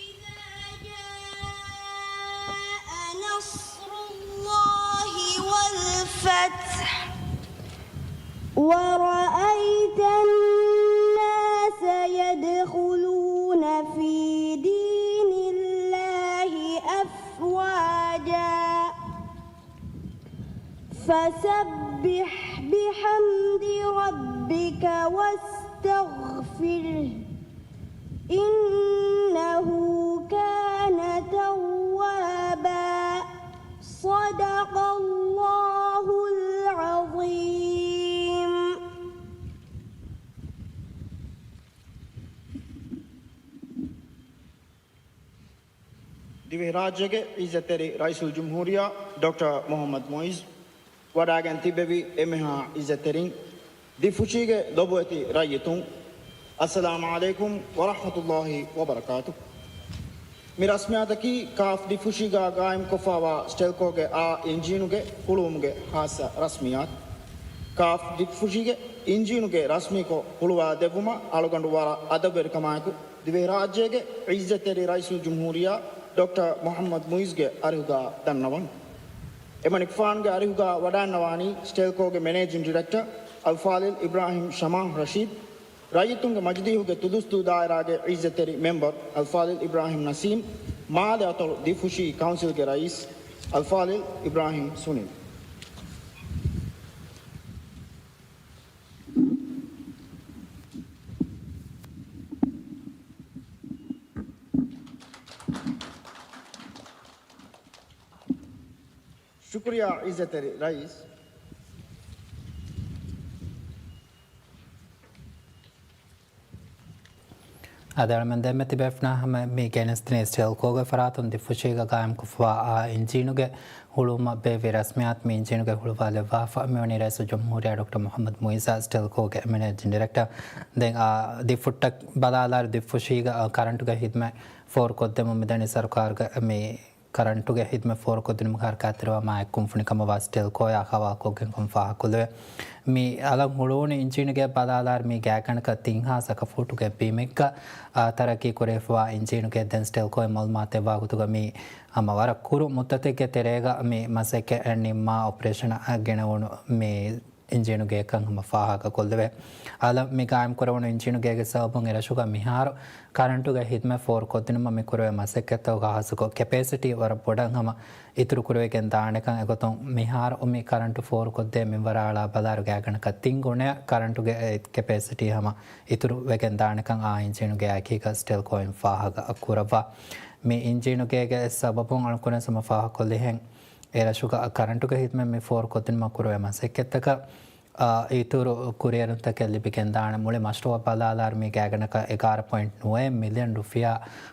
إذا جاء نصر الله والفتح ورأيت الناس يدخلون في دين الله أفواجا فسبح بحمد ربك واستغفره إنه كان توابا. صدق الله العظيم. ދިވެހިރާއްޖޭގެ އިއްޒަތްތެރި ރައީސުލްޖުމްހޫރިއްޔާ ޑޮކްޓަރ މުޙައްމަދު މުޢިއްޒު ވަޑައިގެން ތިއްބެވި އެންމެހާ އިއްޒަތްތެރިން، ދިއްފުށީގެ ލޮބުވެތި ރައްޔިތުން، އައްސަލާމު ޢަލައިކުމް ވަރަޙްމަތުﷲި ވަބަރަކާތުހު. މި ރަސްމިއްޔާތަކީ ކާފް ދިއްފުށީގާ ގާއިމްކޮށްފައިވާ ސްޓެލްކޯގެ އާ އިންޖީނުގެ ހުޅުވުމުގެ ޚާއްޞަ ރަސްމިއްޔާތު. ކާފް ދިއްފުށީގެ އިންޖީނުގެ ރަސްމީކޮށް ހުޅުވާ ދެއްވުމަށް އަޅުގަނޑު ވަރަށް އަދަބުވެރިކަމާއެކު، ދިވެހިރާއްޖޭގެ އިއްޒަތްތެރި ރައީސުލްޖުމްހޫރިއްޔާ ޑޮކްޓަރ މުޙައްމަދު މުޢިއްޒުގެ އަރިހުގާ ދަންނަވަން. އެމަނިކުފާނުގެ އަރިހުގާ ވަޑައިންނަވާނީ ސްޓެލްކޯގެ މެނޭޖިން ޑިރެކްޓަރ އަލްފާޟިލް އިބްރާހިމް ޝަމާ ރަޝީދު، ރައްޔިތުންގެ މަޖިލީހުގެ ތުދުސްތު ދާއިރާގެ އިއްޒަތްތެރި މެމްބަރު އަލްފާޟިލް އިބްރާހިމް ނަސީމް، މާލެ އަތޮޅު ދިއްފުށީ ކައުންސިލްގެ ރައީސް އަލްފާޟިލް އިބްރާހިމް ސުނިލް. ޝުކުރިއްޔާ އިއްޒަތްތެރި ރައީސް. އަދި އަޅަމެން ދެންމެ ތިބޭފުޅުންނާ ހަމަ މި ގެނެސްދިނީ ސްޓެލްކޯގެ ފަރާތުން ދިފުށީގަ ގާއިމްކޮށްފަވާ އާ އިންޖީނުގެ ހުޅުވުމަށް ބޭއްވި ރަސްމިއްޔާތު މި އިންޖީނުގެ ހުޅުވާލެއްވާފަ މިވަނީ ރައީސުލްޖުމްހޫރިއްޔާ ޑޮކްޓަރ މުޙައްމަދު މުޢިއްޒާ ސްޓެލްކޯގެ މެނޭޖިން ޑިރެކްޓަރ. ދެން އާ ދިފުއްޓަށް ބަލާލާއިރު ދިފުށީގަ އާ ކަރަންޓުގެ ހިދުމަތް ފޯރުކޮށްދެމުން މިދަނީ ސަރުކާރުގެ މި ކަރަންޓުގެ ހިދުމަތް ފޯރުކޮށްދިނުމުގެ ހަރަކާތްތެރިވާ މާތް ކުންފުނިކަމަށް ވާ ސްޓެލްކޯއާ ހަވާލުކޮށްގެން ކަން ފާހަގަކޮށްލެވޭ. މި އަލަށް ހުޅުވުނު އިންޖީނުގެ ބަލާލާއިރު މީގެ ގާތްގަނޑަކަށް ތިން ހާސް އަކަ ފޫޓުގެ ބިމެއްގަ އާ، ތަރައްގީ ކުރެވިފަވާ އިންޖީނުގެ ދެން ސްޓެލްކޯއިން މައުލޫމާތު ދެއްވާ ގޮތުގަ މީ ހަމަ ވަރަށް ކުރު މުއްދަތެއްގެ ތެރޭގަ މި މަސައްކަތް ނިންމާ އޮޕަރޭޝަނަށް ގެނެވުނު މި އިންޖީނުގެ ކަން ހަމަ ފާހަގަކޮށްލެވޭ. އަލަށް މި ގާއިމްކުރެވުނު އިންޖީނުގޭގެ ސަބަބުން އެރަށުގަ މިހާރު ކަރަންޓުގެ ހިދުމަތް ފޯރުކޮށްދިނުމަށް މި ކުރެވޭ މަސައްކަތްތަކުގެ ހާއްސަކޮށް ކެޕޭސިޓީ ވަރަށް ބޮޑަށް ހަމަ އިތުރު ކުރެވިގެން ދާނެކަން އެގޮތުން މިހާރު މި ކަރަންޓު ފޯރުކޮށްދޭ މިންވަރާ އަޅާ ބަލާއިރު ގާތްގަނޑަކަށް ތިން ގުނައަށް ކަރަންޓުގެ އެ ކެޕޭސިޓީ ހަމަ އިތުރު ވެގެން ދާނެކަން އާ އިންޖީނުގެ އެކީގަ ސްޓެލްކޯއިން ފާހަގަ ކުރައްވާ. މި އިންޖީނުގޭގެ ސަބަބުން އަޅުންކުރެން ހަމަ ފާހަގަކޮށްލިހެން އެރަށުގަ ކަރަންޓުގެ ހިދުމަތް މި ފޯރުކޮށްދިނުމަށް ކުރެވޭ މަސައްކަތްތަކަށް އާ، އިތުރު ކުރިއެރުންތަކެއް ލިބިގެންދާނެ. މުޅި މަޝްރޫއަށް ބަލާލާއިރު މީގެ ގާތްގަނޑަކަށް އެގާރަ ޕޮއިންޓް ނުވައެއް މިލިއަން ރުފިޔާ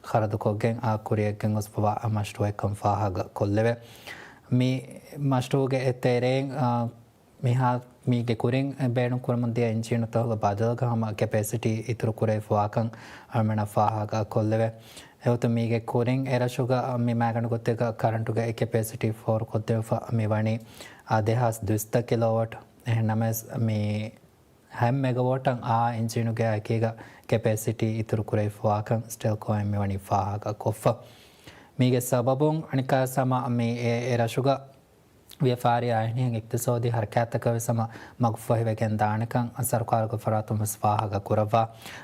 ޚަރަދުކޮށްގެން އާ ކުރިއަށް ގެންގޮސްފަވާ މަޝްރޫއެއްކަން ފާހަގަ ކޮށްލެވޭ. މި މަޝްރޫއުގެ ތެރެއިން އާ، މިހާ މީގެ ކުރިން ބޭނުން ކުރަމުން ދިޔަ އިންޖީނުތަކުގެ ބަދަލުގަ ހަމަ ކެޕޭސިޓީ އިތުރު ކުރެވިފަވާކަން އަޅުމެންނަށް ފާހަގަ ކޮށްލެވޭ. އެގޮތުން މީގެ ކުރިން އެރަށުގަ މި މައިގަނޑު ގޮތެއްގަ ކަރަންޓުގެ ކެޕޭސިޓީ ފޯރުކޮށްދެވިފަ މިވަނީ އާ، ދެހާސް ދުއިސައްތަ ކިލޯވަޓް. އެހެންނަމަވެސް، މި ހަތް މެގަވޯޓަށް އާ އިންޖީނުގެ އެކީގަ ކެޕޭސިޓީ އިތުރު ކުރެވިފަވާކަން ސްޓެލްކޯއިން މިވަނީ ފާހަގަ ކޮށްފަ. މީގެ ސަބަބުން އަނެއްކާވެސް ހަމަ މި އެ، އެ ރަށުގަ ވިޔަފާރި އާއިނީ އިޤްތިޞާދީ ހަރަކާތްތަކަށް ވެސް ހަމަ މަގުފަހިވެގެން ދާނެކަން ސަރުކާރުގެ ފަރާތުން ވެސް ފާހަގަ ކުރައްވާ.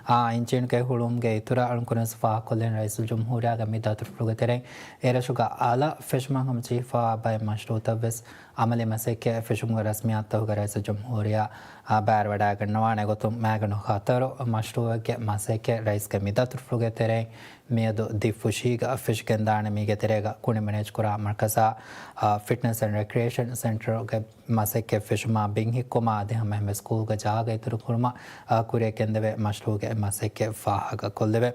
އާ އިންޖީނުގެ ހުޅުވުމުގެ އިތުރަށް އަޅުންކުރެން ފާހަގަކޮށްލިން ރައީސުލްޖުމްހޫރިއްޔާގެ މި ދަތުރުފުޅުގެ ތެރެއިން އެރަށުގަ އަލަށް ފެށުމަށް ހަމަޖެހިފަވާ ބައެއް މަޝްރޫއުތައް ވެސް އަމަލީ މަސައްކަތް ފެށުމުގެ ރަސްމިއްޔާތުތަކުގަ ރައީސުލްޖުމްހޫރިއްޔާ އާ ބައިވެރިވަޑައިގަންނަވާނެ. އެގޮތުން މައިގަނޑު ހަތަރު މަޝްރޫއެއްގެ މަސައްކަތް ރައީސްގެ މި ދަތުރުފުޅުގެ ތެރެއިން މިއަދު ދިފުށީގަ ފެށިގެންދާނެ. މީގެ ތެރޭގަ ކުނި މެނޭޖްކުރާ މަރުކަޒާ، އާ، ފިޓްނަސް އެންޑް ރެކްރިއޭޝަން ސެންޓަރުގެ މަސައްކަތް ފެށުމާ ބިން ހިއްކުމާ އަދި ހަމައެހެންމެ ސްކޫލްގެ ޖާގަ އިތުރުކުރުމަށް، އާ، ކުރިއަށް ގެންދެވޭ މަޝްރޫއުގެ މަސައްކަތް ފާހަގަ ކޮށްލެވޭ.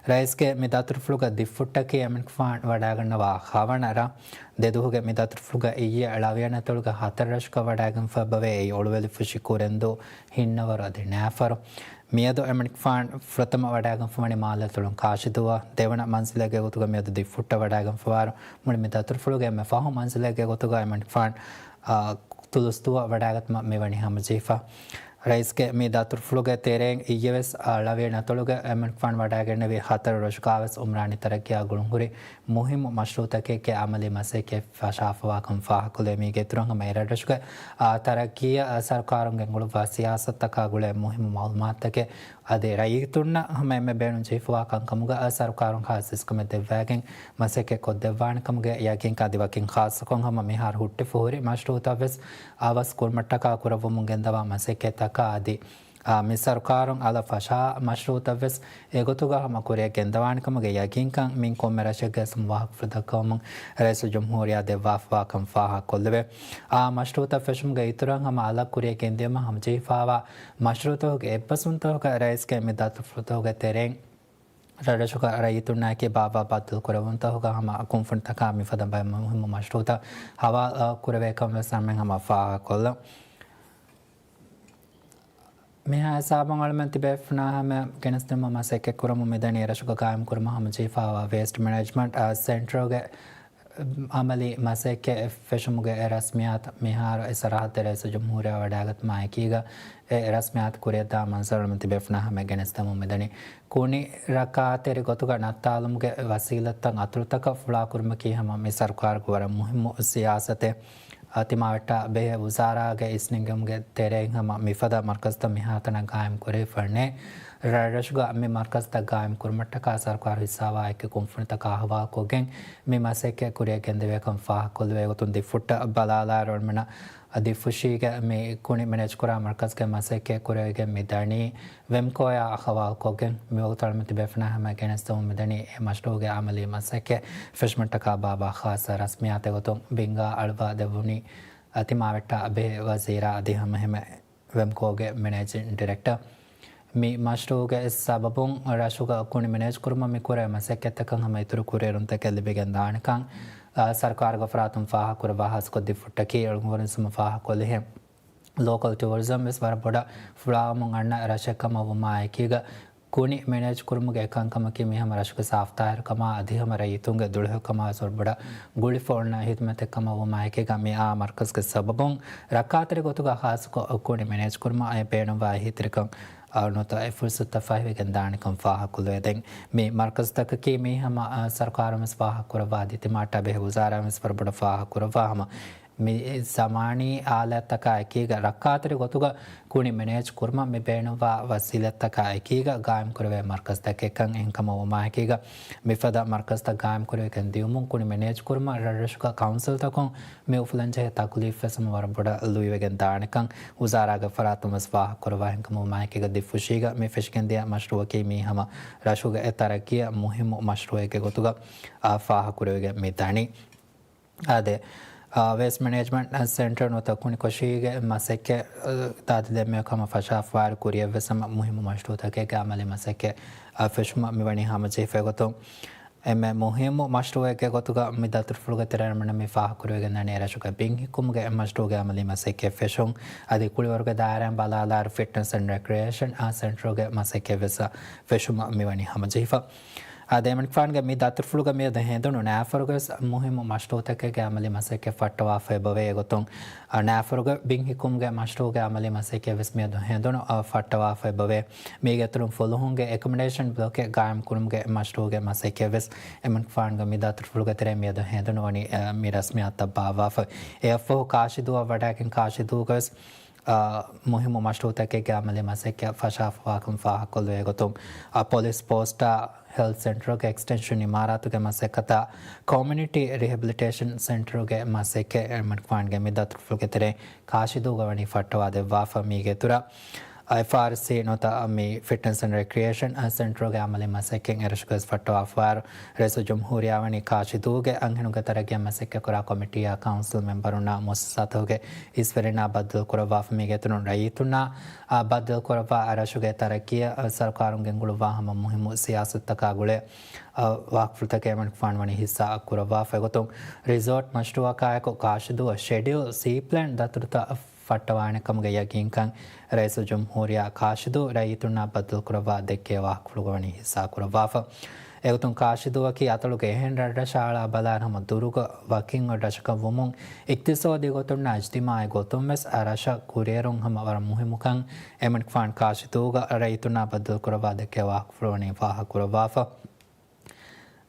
ރައީސްގެ މި ދަތުރުފުޅުގަ ދިފުއްޓަކީ އެމަނިކުފާނު ވަޑައިގަންނަވާ ހަވަނަ ރަށް. ދެދުވަހުގެ މި ދަތުރުފުޅުގަ އިއްޔެ ޅަވިޔަނަތޮޅުގެ ހަތަރު ރަށަކަށް ވަޑައިގެންފަ އެބަވޭ. އެއީ އޮޅުވެލިފުށި ކުރެންދޫ ހިންނަވަރު އަދި ނައިފަރު. މިއަދު އެމަނިކުފާނު ފުރަތަމަ ވަޑައިގެންފަވަނީ މާލެއަތޮޅުން ކާށިދޫއަށް. ދެވަނަ މަންޒިލެއްގެ ގޮތުގަ މިއަދު ދިފުއްޓަށް ވަޑައިގެންފަވާއިރު، މުޅި މި ދަތުރުފުޅުގެ އެންމެ ފަހު މަންޒިލެއްގެ ގޮތުގަ އެމަނިކުފާނު، އާ، ތުލުސްދޫއަށް ވަޑައިގަތުމަށް މިވަނީ ހަމަޖެހިފަ. ރައީސްގެ މި ދަތުރުފުޅުގެ ތެރެއިން އިއްޔެވެސް، އާ، ޅަވިޔަނަތޮޅުގަ އެމަނިކުފާނު ވަޑައިގެންނެވި ހަތަރު ރަށަކާވެސް އުމްރާނީ ތަރައްގީއާ ގުޅުންހުރި މުހިއްމު މަޝްރޫއުތަކެއްގެ އަމަލީ މަސައްކަތް ފަށާފަވާކަން ފާހަގަކޮށްލެވޭ. މީގެ އިތުރުން ހަމަ އެރަށްރަށުގެ، އާ، ތަރައްގީއަށް ސަރުކާރުން ގެންގުޅުއްވާ ސިޔާސަތުތަކާ ގުޅޭ މުހިއްމު މައުލޫމާތުތަކެއް އަދި ރައްޔިތުންނަށް ހަމަ އެންމެ ބޭނުން ޖެހިފަވާ ކަންކަމުގަ ސަރުކާރުން ޚާއްސަ އިސްކަމެއް ދެއްވައިގެން މަސައްކަތް ކޮށްދެއްވާނެ ކަމުގެ ޔަގީންކަން އަދި ވަކިން ޚާއްސަކޮށް ހަމަ މިހާރު ހުއްޓިފަ ހުރި މަޝްރޫއުތައް ވެސް އަވަސް ކުރުމަށްޓަކާ ކުރައްވަމުން ގެންދަވާ މަސައްކަތްތަކާ އަދި، އާ، މި ސަރުކާރުން އަލަށް ފަށާ މަޝްރޫއުތައް ވެސް އެގޮތުގަ ހަމަ ކުރިއަށް ގެންދަވާނެ ކަމުގެ ޔަގީންކަން މިން ކޮންމެ ރަށެއްގައި ވަކުފު ދައްކަވަމުން ރައީސުލްޖުމްހޫރިއްޔާ ދެއްވާފަވާކަން ފާހަގަކޮށްލެވޭ. އާ މަޝްރޫއުތައް ފެށުމުގެ އިތުރަށް ހަމަ އަލަށް ކުރިއަށް ގެންދިޔުމަށް ހަމަޖެހިފަވާ މަޝްރޫއުތަކުގެ އެއްބަސްވުންތަކުގަ ރައީސްގެ މި ދަތުރުފުޅުތަކުގެ ތެރެއިން ރަށްރަށުގަ ރައްޔިތުންނާއެކީ ބާއްވާ ބައްދަލުކުރެވުންތަކުގަ ހަމަ ކުންފުނިތަކާ މިފަދަ ބައެއް މުހިއްމު މަޝްރޫއުތައް ހަވާލު ކުރެވޭކަން ވެސް އަޅަމެން ހަމަ ފާހަގަކޮށްލަން. މިހާ ހިސާބުން އަޅަމެން ތިބޭފުޅުންނާ ހަމަ ގެނެސްދިނުމަށް މަސައްކަތްކުރަމުން މިދަނީ އެރަށުގަ ގާއިމްކުރުމަށް ހަމަޖެހިފައިވާ ވޭސްޓް މެނޭޖްމަންޓް ސެންޓަރުގެ އަމަލީ މަސައްކަތް ފެށުމުގެ އެ ރަސްމިއްޔާތު މިހާރު އެ ސަރަހައްދު ރައީސުލްޖުމްހޫރިއްޔާ ވަޑައިގަތުމާ އެކީގަ އެ ރަސްމިއްޔާތު ކުރިއަށްދާ މަންޒަރު އަޅަމެން ތިބޭފުޅުންނާ ހަމަ ގެނެސްދެމުން މިދަނީ. ކުނި ރައްކާތެރި ގޮތުގަ ނައްތާލުމުގެ ވަސީލަތްތައް އަތޮޅުތަކަށް ފުޅާކުރުމަކީ ހަމަ މި ސަރުކާރުގެ ވަރަށް މުހިއްމު ސިޔާސަތެއް. ތިމާވެއްޓާ ބެހޭ ވުޒާރާގެ އިސްނެންގެވުމުގެ ތެރެއިން ހަމަ މިފަދަ މަރްކަޒްތައް މިހާތަނަށް ގާއިމް ކުރެވިފައެއް ނެތް. ރަށްރަށުގަ މި މަރްކަޒްތައް ގާއިމް ކުރުމަށްޓަކާ ސަރުކާރު ހިއްސާވާ އެކި ކުންފުނިތަކާ ހަވާލުކޮށްގެން މި މަސައްކަތް ކުރިއަށް ގެންދެވޭކަން ފާހަގަކޮށްލެވޭ ގޮތުން ދިފުއްޓަށް ބަލާލާއިރު އަޅަމެންނަށް ދިފުށީގެ މި ކުނި މެނޭޖްކުރާ މަރްކަޒްގެ މަސައްކަތް ކުރެވިގެން މިދަނީ ވެމްކޯއާ އަހަވާލުކޮށްގެން. މިވަގުތު އަޅަމެން ތިބޭފުޅުންނާ ހަމަ ގެނެސްދެމުން މިދަނީ އެ މަޝްރޫޢުގެ އަމަލީ މަސައްކަތް ފެށުމަށްޓަކާ ބާއްވާ ޚާއްޞަ ރަސްމިއްޔާތެއް ގޮތުން ބިންގާ އަޅުވާ ދެއްވުނީ ތިމާވެއްޓާ ބެހޭ ވަޒީރާ އަދި ހަމައެހެންމެ ވެމްކޯގެ މެނޭޖިން ޑިރެކްޓަރ. މި މަޝްރޫޢުގެ ސަބަބުން ރަށުގަ ކުނި މެނޭޖްކުރުމަށް މި ކުރެވޭ މަސައްކަތްތަކަށް ހަމަ އިތުރު ކުރިއެރުންތަކެއް ލިބިގެން ދާނެކަން، އާ، ސަރުކާރުގެ ފަރާތުން ފާހަގަކުރައްވާ ހާއްސަކޮށް ދިފުއްޓަކީ އެޅުންވަރުން ސުމަ ފާހަގަކޮށްލިހެން. ލޯކަލް ޓުއަރިޒަމް ވެސް ވަރަށް ބޮޑަށް ފުޅާވަމުން އަންނަ ރަށެއް ކަމަށް ވުމާއެކީގަ، ކުނި މެނޭޖް ކުރުމުގެ އެކަންކަމަކީ މީ ހަމަ ރަށުގެ ސާފުތާހިރުކަމާ އަދި ހަމަ ރައްޔިތުންގެ ދުޅަހެޔޮކަމާ ވެސް ވަރަށް ބޮޑަށް ގުޅިފަ އޮންނަ ހިދުމަތެއް ކަމަށް ވުމާއެކީގަ، މި އާ މަރްކަޒްގެ ސަބަބުން ރައްކާތެރި ގޮތުގަ ޚާއްޞަކޮށް ކުނި މެނޭޖް ކުރުމަށް އެ ބޭނުންވާ އެހީތެރިކަން، އާ، ނުވަތަ އެ ފުރުސަތުތައް ފަހިވެގެން ދާނެކަން ފާހަގަކޮށްލެވޭ. ދެން މި މަރްކަޒްތަކަކީ މީ ހަމަ، އާ، ސަރުކާރުން ވެސް ފާހަގަކުރައްވާ އަދި ތިމާއަށްޓަކާ ބެހޭ ވުޒާރާއިން ވެސް ވަރަށް ބޮޑަށް ފާހަގަކުރައްވާ ހަމަ މި ޒަމާނީ އާލާތްތަކާ އެކީގަ ރައްކާތެރި ގޮތުގަ ކުނި މެނޭޖް ކުރުމަށް މި ބޭނުންވާ ވަސީލަތްތަކާ އެކީގަ ގާއިމްކުރެވޭ މަރްކަޒްތަކެއްކަން. އެހެންކަމަށް ވުމާއެކީގަ މިފަދަ މަރްކަޒްތައް ގާއިމްކުރެވިގެން ދިޔުމުން ކުނި މެނޭޖް ކުރުމަށް ރަށްރަށުގަ ކައުންސިލްތަކުން މި އުފުލަންޖެހޭ ތަކުލީފްވެސް ވަރަށް ބޮޑަށް ލުއިވެގެން ދާނެކަން ވުޒާރާގެ ފަރާތުން ވެސް ފާހަގަކުރައްވާ. އެހެންކަމަށް ވުމާއެކީގަ ދިފުށީގަ މި ފެށިގެންދިޔަ މަޝްރޫޢަކީ މީ ހަމަ ރަށުގެ އެ ތަރައްޤީއަށް މުހިއްމު މަޝްރޫޢެއްގެ ގޮތުގަ، އާ، ފާހަގަކުރެވިގެން މި ދަނީ. އާދެ، އާ، ވޭސްޓް މެނޭޖްމަންޓް ސެންޓަރ ނުވަތަ ކުނިކޮށީގެ މަސައްކަތް، އާ، ދާދި ދެންމެ ކަމަށް ފަށާފަވާއިރު ކުރިއަށްވެސް ހަމަ މުހިއްމު މަޝްރޫޢުތަކެއްގެ އަމަލީ މަސައްކަތް، އާ، ފެށުމަށް މިވަނީ ހަމަޖެހިފައި ގޮތުން. އެންމެ މުހިއްމު މަޝްރޫޢެއްގެ ގޮތުގަ މި ދަތުރުފުޅުގެ ތެރެއިން މި ފާހަގަކުރެވިގެންދަނީ ރަށުގެ ބިން ހިއްކުމުގެ މަޝްރޫޢުގެ އަމަލީ މަސައްކަތް ފެށުން. އަދި ކުޅިވަރުގެ ދާއިރާއިން ބަލާލާއިރު ފިޓްނަސް އެންޑް ރެކްރިއޭޝަން، އާ، ސެންޓަރުގެ މަސައްކަތްވެސް ފެށުމަށް މިވަނީ ހަމަޖެހިފަ. އާދެ، އެމަނިކުފާނުގެ މި ދަތުރުފުޅުގަ މިއަދު ހެނދުނު ނާފަރުގަވެސް މުހިއްމު މަޝްރޫޢުތަކެއްގެ އަމަލީ މަސައްކަތް ފައްޓަވާފައި އެބަވޭ. އެގޮތުން، އާ، ނާފަރުގެ ބިން ހިއްކުމުގެ މަޝްރޫޢުގެ އަމަލީ މަސައްކަތްވެސް މިއަދު ހެނދުނު، އާ، ފައްޓަވާފައި އެބަވޭ. މީގެ އިތުރުން ފުލުހުންގެ އެކޮމޮޑޭޝަން ބްލޮކެއް ގާއިމް ކުރުމުގެ މަޝްރޫޢުގެ މަސައްކަތްވެސް އެމަނިކުފާނުގެ މި ދަތުރުފުޅުގެ ތެރެއިން މިއަދު ހެނދުނު ވަނީ، އާ، މި ރަސްމިއްޔާތުތައް ބާއްވާފަ. އެއަށްފަހު ކާށިދޫއަށް ވަޑައިގެން ކާށިދޫގަވެސް އާ، މުހިއްމު މަޝްރޫޢުތަކެއްގެ އަމަލީ މަސައްކަތް ފަށާފަވާކަން ފާހަގަކޮށްލެވޭ ގޮތުން، އާ، ޕޮލިސް ޕޯސްޓާ، ހެލްތު ސެންޓަރުގެ އެކްސްޓެންޝަން އިމާރާތުގެ މަސައްކަތާ، ކޮމިއުނިޓީ ރިހެބިލިޓޭޝަން ސެންޓަރުގެ މަސައްކަތް އެމަނިކުފާނުގެ މި ދަތުރުފުޅުގެ ތެރެއިން ކާށިދޫގަ ވަނީ ފައްޓަވާ ދެއްވާފަ. މީގެ އިތުރަށް، އާ، އެފްއާރްސީ ނުވަތަ މި ފިޓްނަސް އެންޑް ރެކްރިއޭޝަން، އާ، ސެންޓަރުގެ އަމަލީ މަސައްކަތް އެރަށުގަވެސް ފައްޓަވާފަވާއިރު، ރައީސުލް ޖުމްހޫރިއްޔާ ވަނީ ކާށިދޫގެ އަންހެނުންގެ ތަރައްގީއަށް މަސައްކަތްކުރާ ކޮމިޓީއާ ކައުންސިލް މެމްބަރުންނާ މުއައްސަސާތަކުގެ އިސްވެރިންނާ ބައްދަލުކުރައްވާފަ. މީގެ އިތުރުން ރައްޔިތުންނާ، އާ، ބައްދަލުކުރައްވާ އަރަށުގެ ތަރައްގީއަށް، އާ، ސަރުކާރުން ގެންގުޅުއްވާ ހަމަ މުހިއްމު ސިޔާސަތުތަކާ ގުޅޭ، އާ، ވާހަކަފުޅުތަކެއް އެމަނިކުފާނު ވަނީ ހިއްސާ ކުރައްވާފަ. އެގޮތުން ރިސޯޓް މަޝްރޫއަކާއެކު ކާށިދޫއަށް ޝެޑިއުލް ސީ ޕްލޭން ދަތުރުތައް ފައްޓަވާނެ ކަމުގެ ޔަގީންކަން ރައީސުލް ޖުމްހޫރިއްޔާ ކާށިދޫ ރައްޔިތުންނާ ބައްދަލުކުރައްވާ ދެއްކޭ ވާހަކަފުޅުގަ ވަނީ ހިއްސާ ކުރައްވާފަ. އެގޮތުން ކާށިދޫއަކީ އަތޮޅުގެ އެހެން ރަށްރަށާ އަޅާ ބަލާއިރު ހަމަ ދުރުގަ ވަކިން އޮތް ރަށަކަށް ވުމުން، އިޤްތިޞާދީ ގޮތުންނާ އިޖްތިމާޢީ ގޮތުން ވެސް އަ ރަށަށް ކުރިއެރުން ހަމަ ވަރަށް މުހިއްމުކަން އެމަނިކުފާނު ކާށިދޫގަ ރައްޔިތުންނާ ބައްދަލުކުރައްވާ ދެއްކޭ ވާހަކަފުޅު ވަނީ ފާހަގަކުރައްވާފަ.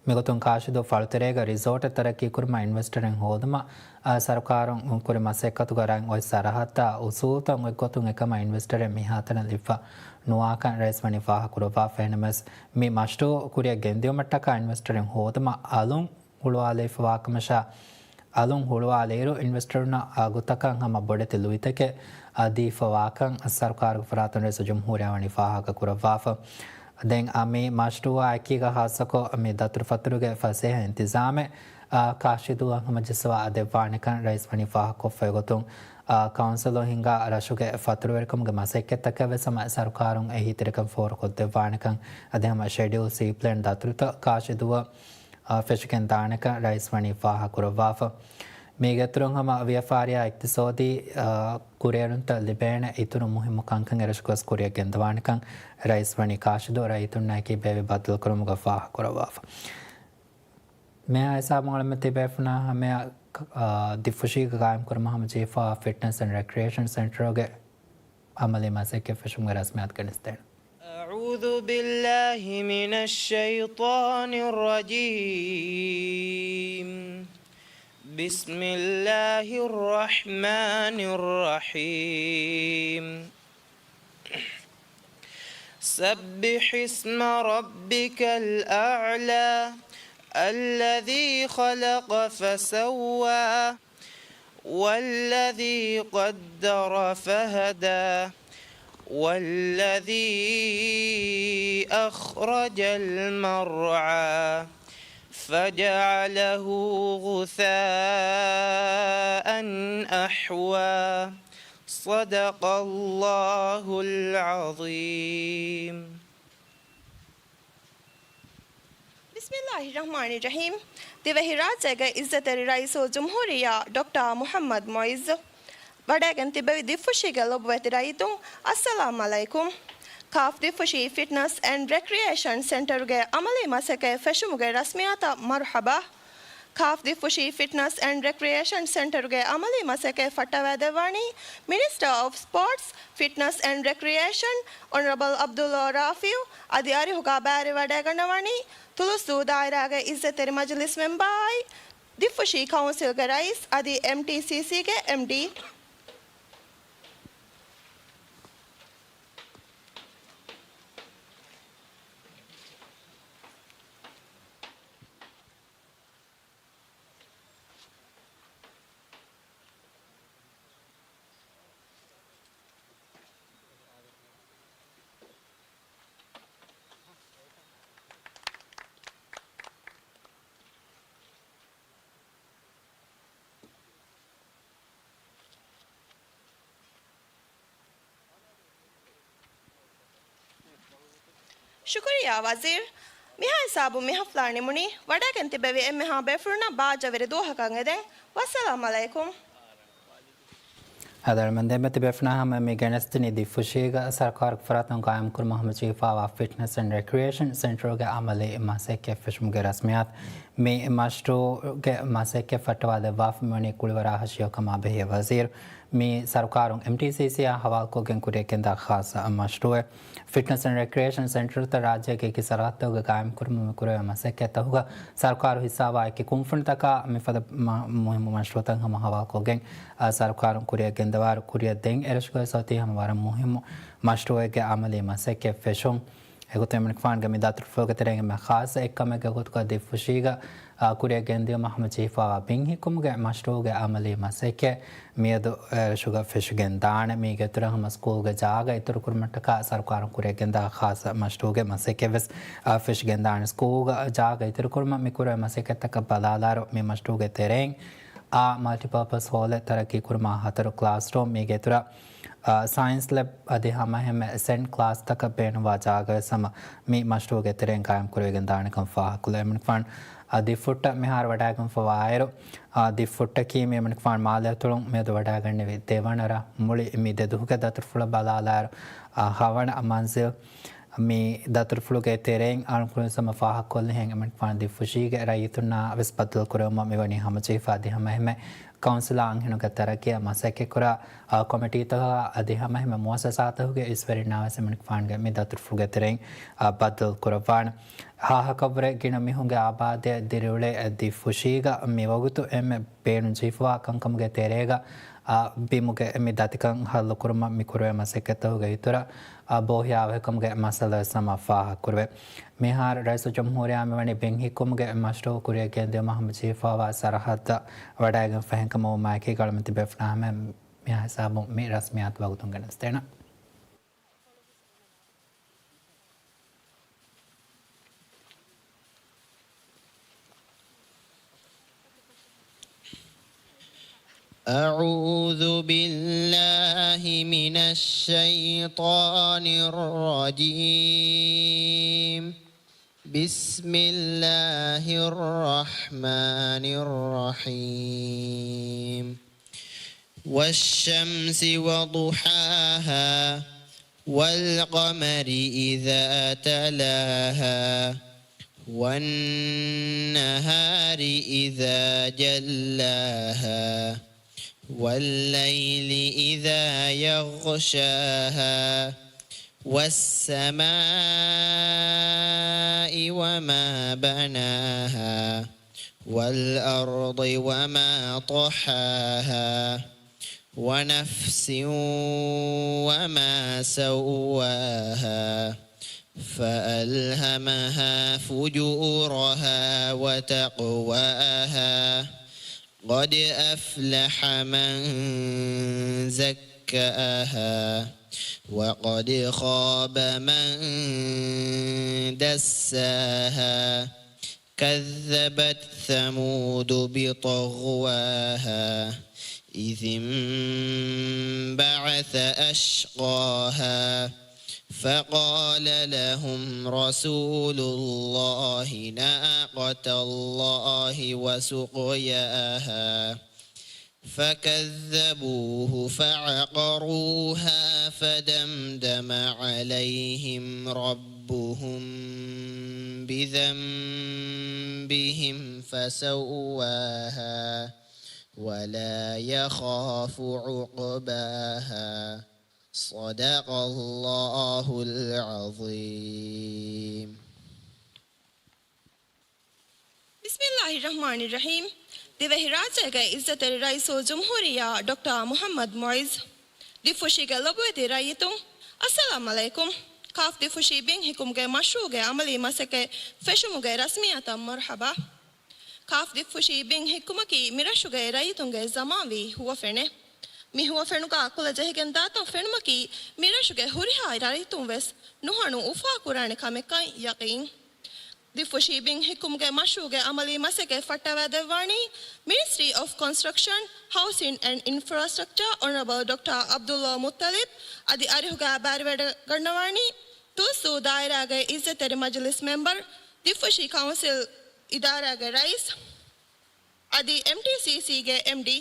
މިގޮތުން ކާށިދޫ ފަޅުތެރޭގަ ރިސޯޓެއް ތަރައްޤީކުރުމަށް އިންވެސްޓަރެއް ހޯދުމަށް، އާ، ސަރުކާރުން ކުރި މަސައްކަތުގަ ރަން އޮތް ސަރަހައްދާ އުސޫލުތައް އޮތްގޮތުން އެކަމަށް އިންވެސްޓަރެއް މިހާތަނަށް ލިބިފަ ނުވާކަން ރައީސް ވަނީ ފާހަގަކުރައްވާފަ. އެހެންނަމަވެސް، މި މަޝްރޫޢު ކުރިއަށް ގެންދިއުމަށްޓަކާ އިންވެސްޓަރެއް ހޯދުމަށް އަލުން ހުޅުވާލެވިފަވާކަމަށާ، އަލުން ހުޅުވާލިއިރު އިންވެސްޓަރުންނަށް އަގުތަކަށް ހަމަ ބޮޑެތި ލުއިތަކެއް އަ، ދީފަވާކަން ސަރުކާރުގެ ފަރާތުން ރައީސުލްޖުމްހޫރިއްޔާ ވަނީ ފާހަގަކުރައްވާފަ. ދެން އަ، މި މަޝްރޫޢާ އެކީގަ ހާއްސަކޮށް މި ދަތުރުފަތުރުގެ ފަސޭހަ އިންތިޒާމެއް، އަ، ކާށިދޫއަށް ހަމަޖެއްސަވާ ދެއްވާނެކަން ރައީސް ވަނީ ފާހަގަކޮށްފައި ގޮތުން، އަ، ކައުންސިލު ހިންގާ ރަށުގެ ފަތުރުވެރިކަމުގެ މަސައްކަތްތަކަށް ވެސް ހަމަ ސަރުކާރުން އެހީތެރިކަން ފޯރުކޮށްދެއްވާނެކަން، އަދި ހަމަ ޝެޑިއުލް ސީ ޕްލޭން ދަތުރުތައް ކާށިދޫއަށް އާ، ފެށިގެން ދާނެކަން ރައީސް ވަނީ ފާހަގަކުރައްވާފަ. މީގެއިތުރުން ހަމަ ވިޔަފާރިއާ އިޤްތިޞާދީ، އާ، ކުރިއެރުންތައް ލިބޭނެ އިތުރު މުހިއްމު ކަންކަން އެރަށުގަވެސް ކުރިއަށް ގެންދަވާނެކަން ރައީސް ވަނީ ކާށިދޫ ރައްޔިތުންނާއެކީ ބޭއްވި ބައްދަލުކުރުމުގަ ފާހަގަކުރައްވާފަ. މިއާ ހިސާބުން އަޅަމެން ތިބޭފުޅުންނާ ހަމަޔަށް، އާ، ދިފުށީގަ ގާއިމްކުރުމަށް ހަމަޖެހިފަ ފިޓްނަސް އެންޑް ރެކްރިއޭޝަން ސެންޓަރުގެ އަމަލީ މަސައްކަތް ފެށުމުގެ ރަސްމިއްޔާތު ގެނެސްދޭނެ. أعوذ بالله من الشيطان الرجيم. بسم الله الرحمن الرحيم. سبح اسم ربك الأعلى الذي خلق فسوى والذي قدر فهدى. والذي أخرج المرعى. فجعله غثاء أحوى. صدق الله العظيم. ބިސްމިއްލާހި ރަޙްމާނި ރަޙީމް. ދިވެހިރާއްޖޭގެ އިއްޒަތްތެރި ރައީސުލްޖުމްހޫރިއްޔާ ޑޮކްޓަރ މުޙައްމަދު މުޢިއްޒު. ވަޑައިގެން ތިއްބެވި ދިއްފުށީގެ ލޮބުވެތި ރައްޔިތުން، އައްސަލާމް ޢަލައިކުމް. ކާފް ދިއްފުށީ ފިޓްނަސް އެންޑް ރެކްރިއޭޝަން ސެންޓަރުގެ ޢަމަލީ މަސައްކަތް ފެށުމުގެ ރަސްމިއްޔާތަށް މަރުޙަބާ. ކާފް ދިއްފުށީ ފިޓްނަސް އެންޑް ރެކްރިއޭޝަން ސެންޓަރުގެ ޢަމަލީ މަސައްކަތް ފައްޓަވައިދެއްވާނީ މިނިސްޓަރ އޮފް ސްޕޯޓްސް، ފިޓްނަސް އެންޑް ރެކްރިއޭޝަން، އޮނަރަބަލް ޢަބްދުﷲ ރާފިޢު އަދި އަރިހުގަ ބައިވެރިވަޑައިގަންނަވަނީ ތުލުސްދޫ ދާއިރާގެ އިއްޒަތްތެރި މަޖިލިސް މެމްބާއާއި، ދިއްފުށީ ކައުންސިލްގެ ރައީސް އަދި އެމްޓީސީސީގެ އެމްޑީ. ޝުކުރިއްޔާ ވަޒީރު. މިހާ ހިސާބުން މި ހަފްލާ ނިމުނީ. ވަޑައިގެން ތިބެވި އެންމެހާ ބޭފުޅުންނަށް ބާއްޖަވެރި ދުވަހަކަށް އެދެން. ވައްސަލާމް ޢަލައިކުމް. އަދި އަޅުމެން ދެންމެ ތިބޭފުޅުންނާ ހަމަ މި ގެނެސްދިނީ ދިއްފުށީގަ ސަރުކާރުގެ ފަރާތުން ގާއިމްކުރުމަށް ހަމަޖެހިފައިވާ ފިޓްނަސް އެންޑް ރެކްރިއޭޝަން ސެންޓަރުގެ ޢަމަލީ މަސައްކަތް ފެށުމުގެ ރަސްމިއްޔާތު. މި މަޝްރޫޢުގެ މަސައްކަތް ފައްޓަވާލެއްވާފަ މިވަނީ ކުޅިވަރާ ހަށިޔޮ ކަމާ ބެހޭ ވަޒީރު. މި ސަރުކާރުން އެމްޓީސީސީއާ ހަވާލުކޮށްގެން ކުރިއަށް ގެންދާ ޚާއްޞަ މަޝްރޫޢެއް. ފިޓްނަސް އެންޑް ރެކްރިއޭޝަން ސެންޓަރުތައް ރާއްޖޭގެ އެކި ސަރަހައްދުގެ ގާއިމްކުރުމަށް މިކުރެވޭ މަސައްކަތްތަކުގަ ސަރުކާރު ހިއްސާވާ އެކި ކުންފުނިތަކާ މިފަދަ މަ-، މުހިއްމު މަޝްރޫޢުތައް ހަމަ ހަވާލުކޮށްގެން، އާ، ސަރުކާރުން ކުރިއަށް ގެންދަވާއިރު، ކުރިއަށް ދޭން އެރަށުގަވެސް އޮތީ ހަމަ ވަރަށް މުހިއްމު މަޝްރޫޢެއްގެ ޢަމަލީ މަސައްކަތް ފެށުން. އެގޮތުން އެމަނިކުފާނުގެ މި ދަތުރުފުޅުގެ ތެރެއިން އެންމެ ޚާއްޞަ އެއްކަމެއްގެ ގޮތުގަ ދިއްފުށީގަ، އާ، ކުރިއަށް ގެންދިޔުމަށް ހަމަޖެހިފައިވާ ބިން ހިއްކުމުގެ މަޝްރޫޢުގެ ޢަމަލީ މަސައްކަތް މިއަދު އެރަށުގަ ފެށިގެންދާނެ. މީގެ އިތުރަށް ހަމަ ސްކޫލްގެ ޖާގަ އިތުރުކުރުމަށްޓަކާ ސަރުކާރުން ކުރިއަށް ގެންދާ ޚާއްޞަ މަޝްރޫޢުގެ މަސައްކަތްވެސް، އާ، ފެށިގެންދާނެ. ސްކޫލްގަ ޖާގަ އިތުރުކުރުމަށް މިކުރެވޭ މަސައްކަތްތަކަށް ބަލާލާއިރު، މި މަޝްރޫޢުގެ ތެރެއިން، އާ، މަލްޓިޕާޕަސް ހޯލެއް ތަރައްޤީ ކުރުމާ ހަތަރު ކްލާސްރޫމް، މީގެ އިތުރަށް، އާ، ސައިންސް ލެބް އަދި ހަމައެހެންމެ ސެންޓް ކްލާސްތަކަށް ބޭނުންވާ ޖާގަވެސް ހަމަ މި މަޝްރޫޢުގެ ތެރެއިން ގާއިމް ކުރެވިގެން ދާނެކަން ފާހަގަކޮށްލަން. އެމަނިކުފާނު، އާ، ދިއްފުއްޓަށް މިހާރު ވަޑައިގެންފަވާއިރު، އާ، ދިއްފުއްޓަކީ މި އެމަނިކުފާނު މާލެ އަތޮޅުން މިއަދު ވަޑައިގަންނެވި ދެވަނަ ރަށް. މުޅި މި ދެ ދުވަހުގެ ދަތުރުފުޅަށް ބަލާލާއިރު، އާ، ހަވަނަ މަންޒިލް މި ދަތުރުފުޅުގެ ތެރެއިން އަޅުންކުރިން ހަމަ ފާހަގަކޮށްލިހެން އެމަނިކުފާނު ދިއްފުށީގެ ރައްޔިތުންނާ ވެސް ބައްދަލު ކުރެވުމަށް މިވަނީ ހަމަޖެހިފަ އަދި ހަމައެހެންމެ ކައުންސިލާ އަންހެނުންގެ ތަރައްޤީއަށް މަސައްކަތްކުރާ، އާ، ކޮމިޓީތަކާ އަދި ހަމައެހެންމެ މުއައްސަސާތަކުގެ އިސްވެރިންނާ ވެސް އެމަނިކުފާނުގެ މި ދަތުރުފުޅުގެ ތެރެއިން، އާ، ބައްދަލު ކުރައްވާނެ. ހާހަކަށްވުރެ ގިނަ މީހުންގެ އާބާދައެއް ދިރިއުޅޭ ދިއްފުށީގަ މިވަގުތު އެންމެ ބޭނުންޖެހިފަވާ ކަންކަމުގެ ތެރޭގަ، އާ، ބިމުގެ މި ދަތިކަން ހައްލުކުރުމަށް މި ކުރެވޭ މަސައްކަތްތަކުގެ އިތުރަށް، އާ، ބޯހިޔާވަހިކަމުގެ މައްސަލަ ވެސް ހަމަ ފާހަގަކުރެވޭ. މިހާރު ރައީސުލްޖުމްހޫރިއްޔާ މިވަނީ ބިން ހިއްކުމުގެ މަޝްރޫޢު ކުރިއަށް ގެންދިޔުމަށް ހަމަޖެހިފައިވާ ސަރަހައްދަށް ވަޑައިގެން ފަހެން ކަމަށް ވުމާއެކީގަ އަޅުމެން ތިބޭފުޅުންނާ ހަމަ މިހާ ހިސާބުން މި ރަސްމިއްޔާތު ވަގުތުން ގެނެސްދޭނަން. أعوذ بالله من الشيطان الرجيم. بسم الله الرحمن الرحيم. والشمس وضحاها، والقمر إذا تلاها، والنهار إذا جلاها، والليل إذا يغشاها، والسماء وما بناها، والأرض وما طحاها، ونفس وما سواها، فألهمها فجورها وتقواها، قد أفلح من زكاها وقد خاب من دساها. كذبت ثمود بطغواها إذ انبعث أشقاها. فقال لهم رسول الله ناقة الله وسقياها. فكذبوه فعقروها فدمدم عليهم ربهم بذنبهم فسواها ولا يخاف عقباها. صدق الله العظيم. ބިސްމިއްލާހި ރަޙްމާނި ރަޙީމް. ދިވެހިރާއްޖޭގެ އިއްޒަތްތެރި ރައީސުލްޖުމްހޫރިއްޔާ ޑޮކްޓަރ މުޙައްމަދު މުޢިއްޒު، ދިއްފުށީގެ ލޮބުވެތި ރައްޔިތުން، އައްސަލާމް ޢަލައިކުމް. ކާފް ދިއްފުށީ ބިން ހިއްކުމުގެ މަޝްރޫޢުގެ ޢަމަލީ މަސައްކަތް ފެށުމުގެ ރަސްމިއްޔާތަށް މަރުޙަބާ. ކާފް ދިއްފުށީ ބިން ހިއްކުމަކީ މިރަށުގެ ރައްޔިތުންގެ ޒަމާންވީ ހުވަފެނެއް. މި ހުވަފެނުގަ ކުލަ ޖެހިގެންދާތަން ފެނުމަކީ މިރަށުގެ ހުރިހާ ރައްޔިތުން ވެސް ނުހަނު އުފާކުރާނެ ކަމެއްކަން ޔަޤީން. ދިއްފުށީ ބިން ހިއްކުމުގެ މަޝްރޫޢުގެ ޢަމަލީ މަސައްކަތް ފައްޓަވައިދެއްވާނީ މިނިސްޓްރީ އޮފް ކޮންސްޓްރަކްޝަން، ހައުސިން އެންޑް އިންފްރާސްޓްރަކްޗާ އޮނަރަބަލް ޑޮކްޓަރ ޢަބްދުﷲ މުއްޠަލިބް. އަދި އަރިހުގަ ބައިވެރިވެގަންނަވާނީ ތޫސް ދާއިރާގެ އިއްޒަތްތެރި މަޖިލިސް މެމްބަރު، ދިއްފުށީ ކައުންސިލް އިދާރާގެ ރައީސް، އަދި އެމްޓީސީސީގެ އެމްޑީ.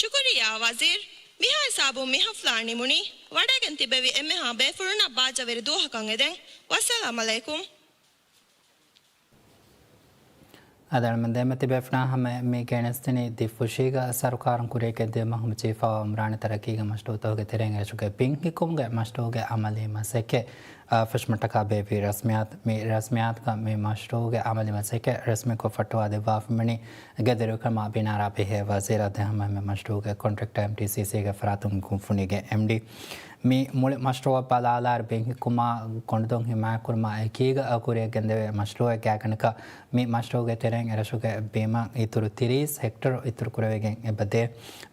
ޝުކުރިއްޔާ ވަޒީރު، މިހާ ހިސާބުން މި ހަފްލާ ނިމުނީ. ވަޑައިގެން ތިބެވި އެންމެހާ ބޭފުޅުންނަށް ބާއްޖަވެރި ދުވަހަކަށް އެދެން. ވައްސަލާމް ޢަލައިކުމް. އަދި އަޅަމެން ދެމެ ތިބޭފުޅާ ހަމަ މި ގެނެސްދިނީ ދިއްފުށީގަ ސަރުކާރުން ކުރިއަށް ގެންދިޔުމަށް ހަމަ ޗީފާވާ އުމްރާނީ ތަރައްޤީގެ މަޝްރޫޢުތަކުގެ ތެރެއިން އެރަށުގެ ބިން ހިއްކުމުގެ މަޝްރޫޢުގެ ޢަމަލީ މަސައްކަތް، އާ، ފެށުމަށްޓަކާ ބޭއްވި ރަސްމިއްޔާތު، މި ރަސްމިއްޔާތުގަ މި މަޝްރޫޢުގެ ޢަމަލީ މަސައްކަތް ރަސްމީކޮށް ފައްޓަވާ ދެއްވާފަ މިވަނީ ގެދޮރުވެރިކުރުމާ ބިނާރާ ބެހޭ ވަޒީރާ ދެހަމަ މި މަޝްރޫޢުގެ ކޮންޓްރެކްޓަރ އެމްޓީސީސީގެ ފަރާތުން ކުންފުނީގެ އެމްޑީ. މި މުޅި މަޝްރޫޢަށް ބަލާލާއިރު ބިން ހިއްކުމާ ގޮނޑުދޮށް ހިމާޔަތްކުރުމާ އެކީގަ ކުރިއަށް ގެންދެވޭ މަޝްރޫޢެއް ގާތްގަނޑަކަށް މި މަޝްރޫޢުގެ ތެރެއިން އެރަށުގެ ބިމަށް އިތުރު ތިރީސް ހެކްޓަރު އިތުރު ކުރެވިގެން އެބަދޭ.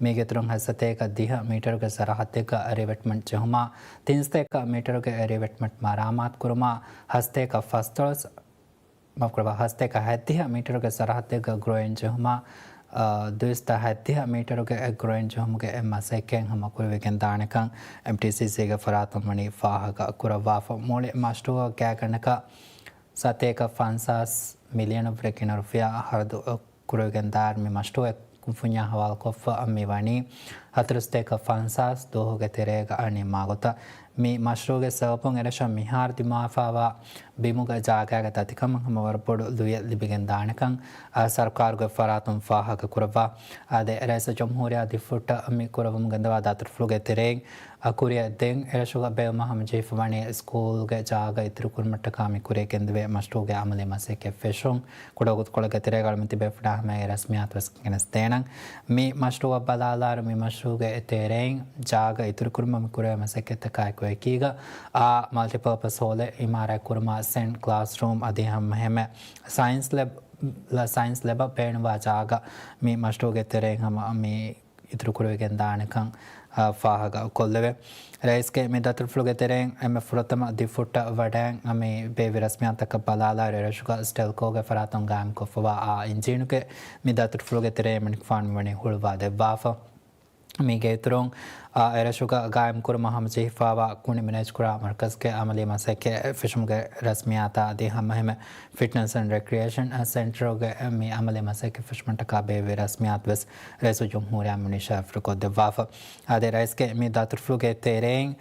މީގެ އިތުރުން ހަތްސަތޭކަ ދިހަ މީޓަރުގެ ސަރަހައްދެއްގަ ރިވެޓްމަންޓް ޖެހުމާ، ތިންސަތޭކަ މީޓަރުގެ ރިވެޓްމަންޓް މަރާމާތު ކުރުމާ، ހަތްސަތޭކަ ފަސްދޮޅަސް މާފުކުރައްވާ، ހަސްތޭކަ ހަތްދިހަ މީޓަރުގެ ސަރަހައްދެއްގަ ގްރޯއިން ޖެހުމާ، އާ، ދުއިސައްތަ ހަތްދިހަ މީޓަރުގެ ގްރޯއިން ޖެހުމުގެ އެއް މަސައްކަތް ހަމަ ކުރެވިގެން ދާނެކަން އެމްޓީސީސީގެ ފަރާތުން ވަނީ ފާހަގަ ކުރައްވާފަ. މުޅި މަޝްރޫޢަށް ގާތްގަނޑަކަށް ސަތޭކަ ފަންސާސް މިލިއަނު ވަރަކަށް ގިނަ ރުފިޔާ ހަރަދު ކުރެވިގެން ދާއިރު މި މަޝްރޫޢެއް ކުންފުންޏާ ހަވާލުކޮށްފަ މި ވަނީ ހަތަރުސަތޭކަ ފަންސާސް ދުވަހުގެ ތެރޭގަ ނިންމާ ގޮތަށް. މި މަޝްރޫޢުގެ ސަބަބުން އެރަށަށް މިހާރު ދިމާވެފައިވާ ބިމުގެ ޖާގައިގެ ދަތިކަމަށް ހަމަ ވަރަށް ބޮޑު ލުޔެއް ލިބިގެން ދާނެކަން، އާ، ސަރުކާރުގެ ފަރާތުން ފާހަގަ ކުރައްވާ. އާދެ، ރައީސުލްޖުމްހޫރިއްޔާ ދިއްފުށްޓަށް މި ކުރައްވަމުން ގެންދަވާ ދަތުރުފުޅުގެ ތެރެއިން، އަ، ކުރިއަށް ދެން އެރަށުގަ ބޭއްވުމަށް ހަމަޖެހިފަ ވަނީ ސްކޫލްގެ ޖާގަ އިތުރުކުރުމަށްޓަކާ މި ކުރިއަށް ގެންދެވޭ މަޝްރޫޢުގެ އަމަލީ މަސައްކަތް ފެށުން. ކުޑަ ވަގުތުކޮޅެއްގެ ތެރޭގަ އަޅަމެން ތިބޭފުޅާ ހަމައަށް އެ ރަސްމިއްޔާތު ވެސް ގެނެސްދޭނަން. މި މަޝްރޫޢަށް ބަލާލާއިރު މި މަޝްރޫޢުގެ ތެރެއިން ޖާގަ އިތުރުކުރުމަށް މި ކުރެވޭ މަސައްކަތްތަކާއެކު އެކީގަ އާ މަލްޓިޕާޕަސް ހޯލެއް އިމާރާތް ކުރުމާ ސެންޓް ކްލާސްރޫމް އަދި ހަމައެހެންމެ ސައިންސް ލެބް، ސައިންސް ލެބަށް ބޭނުންވާ ޖާގަ މި މަޝްރޫޢުގެ ތެރެއިން ހަމަ މި އިތުރުކުރެވިގެން ދާނެކަން، އާ، ފާހަގަ ކޮށްލެވޭ. ރައީސްގެ މި ދަތުރުފުޅުގެ ތެރެއިން އެންމެ ފުރަތަމަ ދި ފުއްޓަށް ވަޑައިގެން މި ބޭއްވި ރަސްމިއްޔާތަކަށް ބަލާލާއިރު އެރަށުގަ ސްޓެލްކޯގެ ފަރާތުން ގާއިމްކޮށްފަވާ އާ އިންޖީނުގެ މި ދަތުރުފުޅުގެ ތެރެއިން އެމަނިކުފާނު މިވަނީ ހުޅުވާ ދެއްވާފަ. މީގެ އިތުރުން، އާ، އެރަށުގަ ގާއިމްކުރުމަށް ހަމަޖެހިފަވާ ކުނި މެނޭޖްކުރާ މަރުކަޒުގެ އަމަލީ މަސައްކަތް ފެށުމުގެ ރަސްމިއްޔާތާ އަދި ހަމައެހެންމެ ފިޓްނަސް އެންޑް ރެކްރިއޭޝަން ސެންޓަރުގެ މި އަމަލީ މަސައްކަތް ފެށުމަށްޓަކާ ބޭއްވި ރަސްމިއްޔާތު ވެސް ރައީސުލްޖުމްހޫރިއްޔާ މިވަނީ ޝާއިޢުކޮށްދެއްވާފަ. އާދެ، ރައީސްގެ މި ދަތުރުފުޅުގެ ތެރެއިން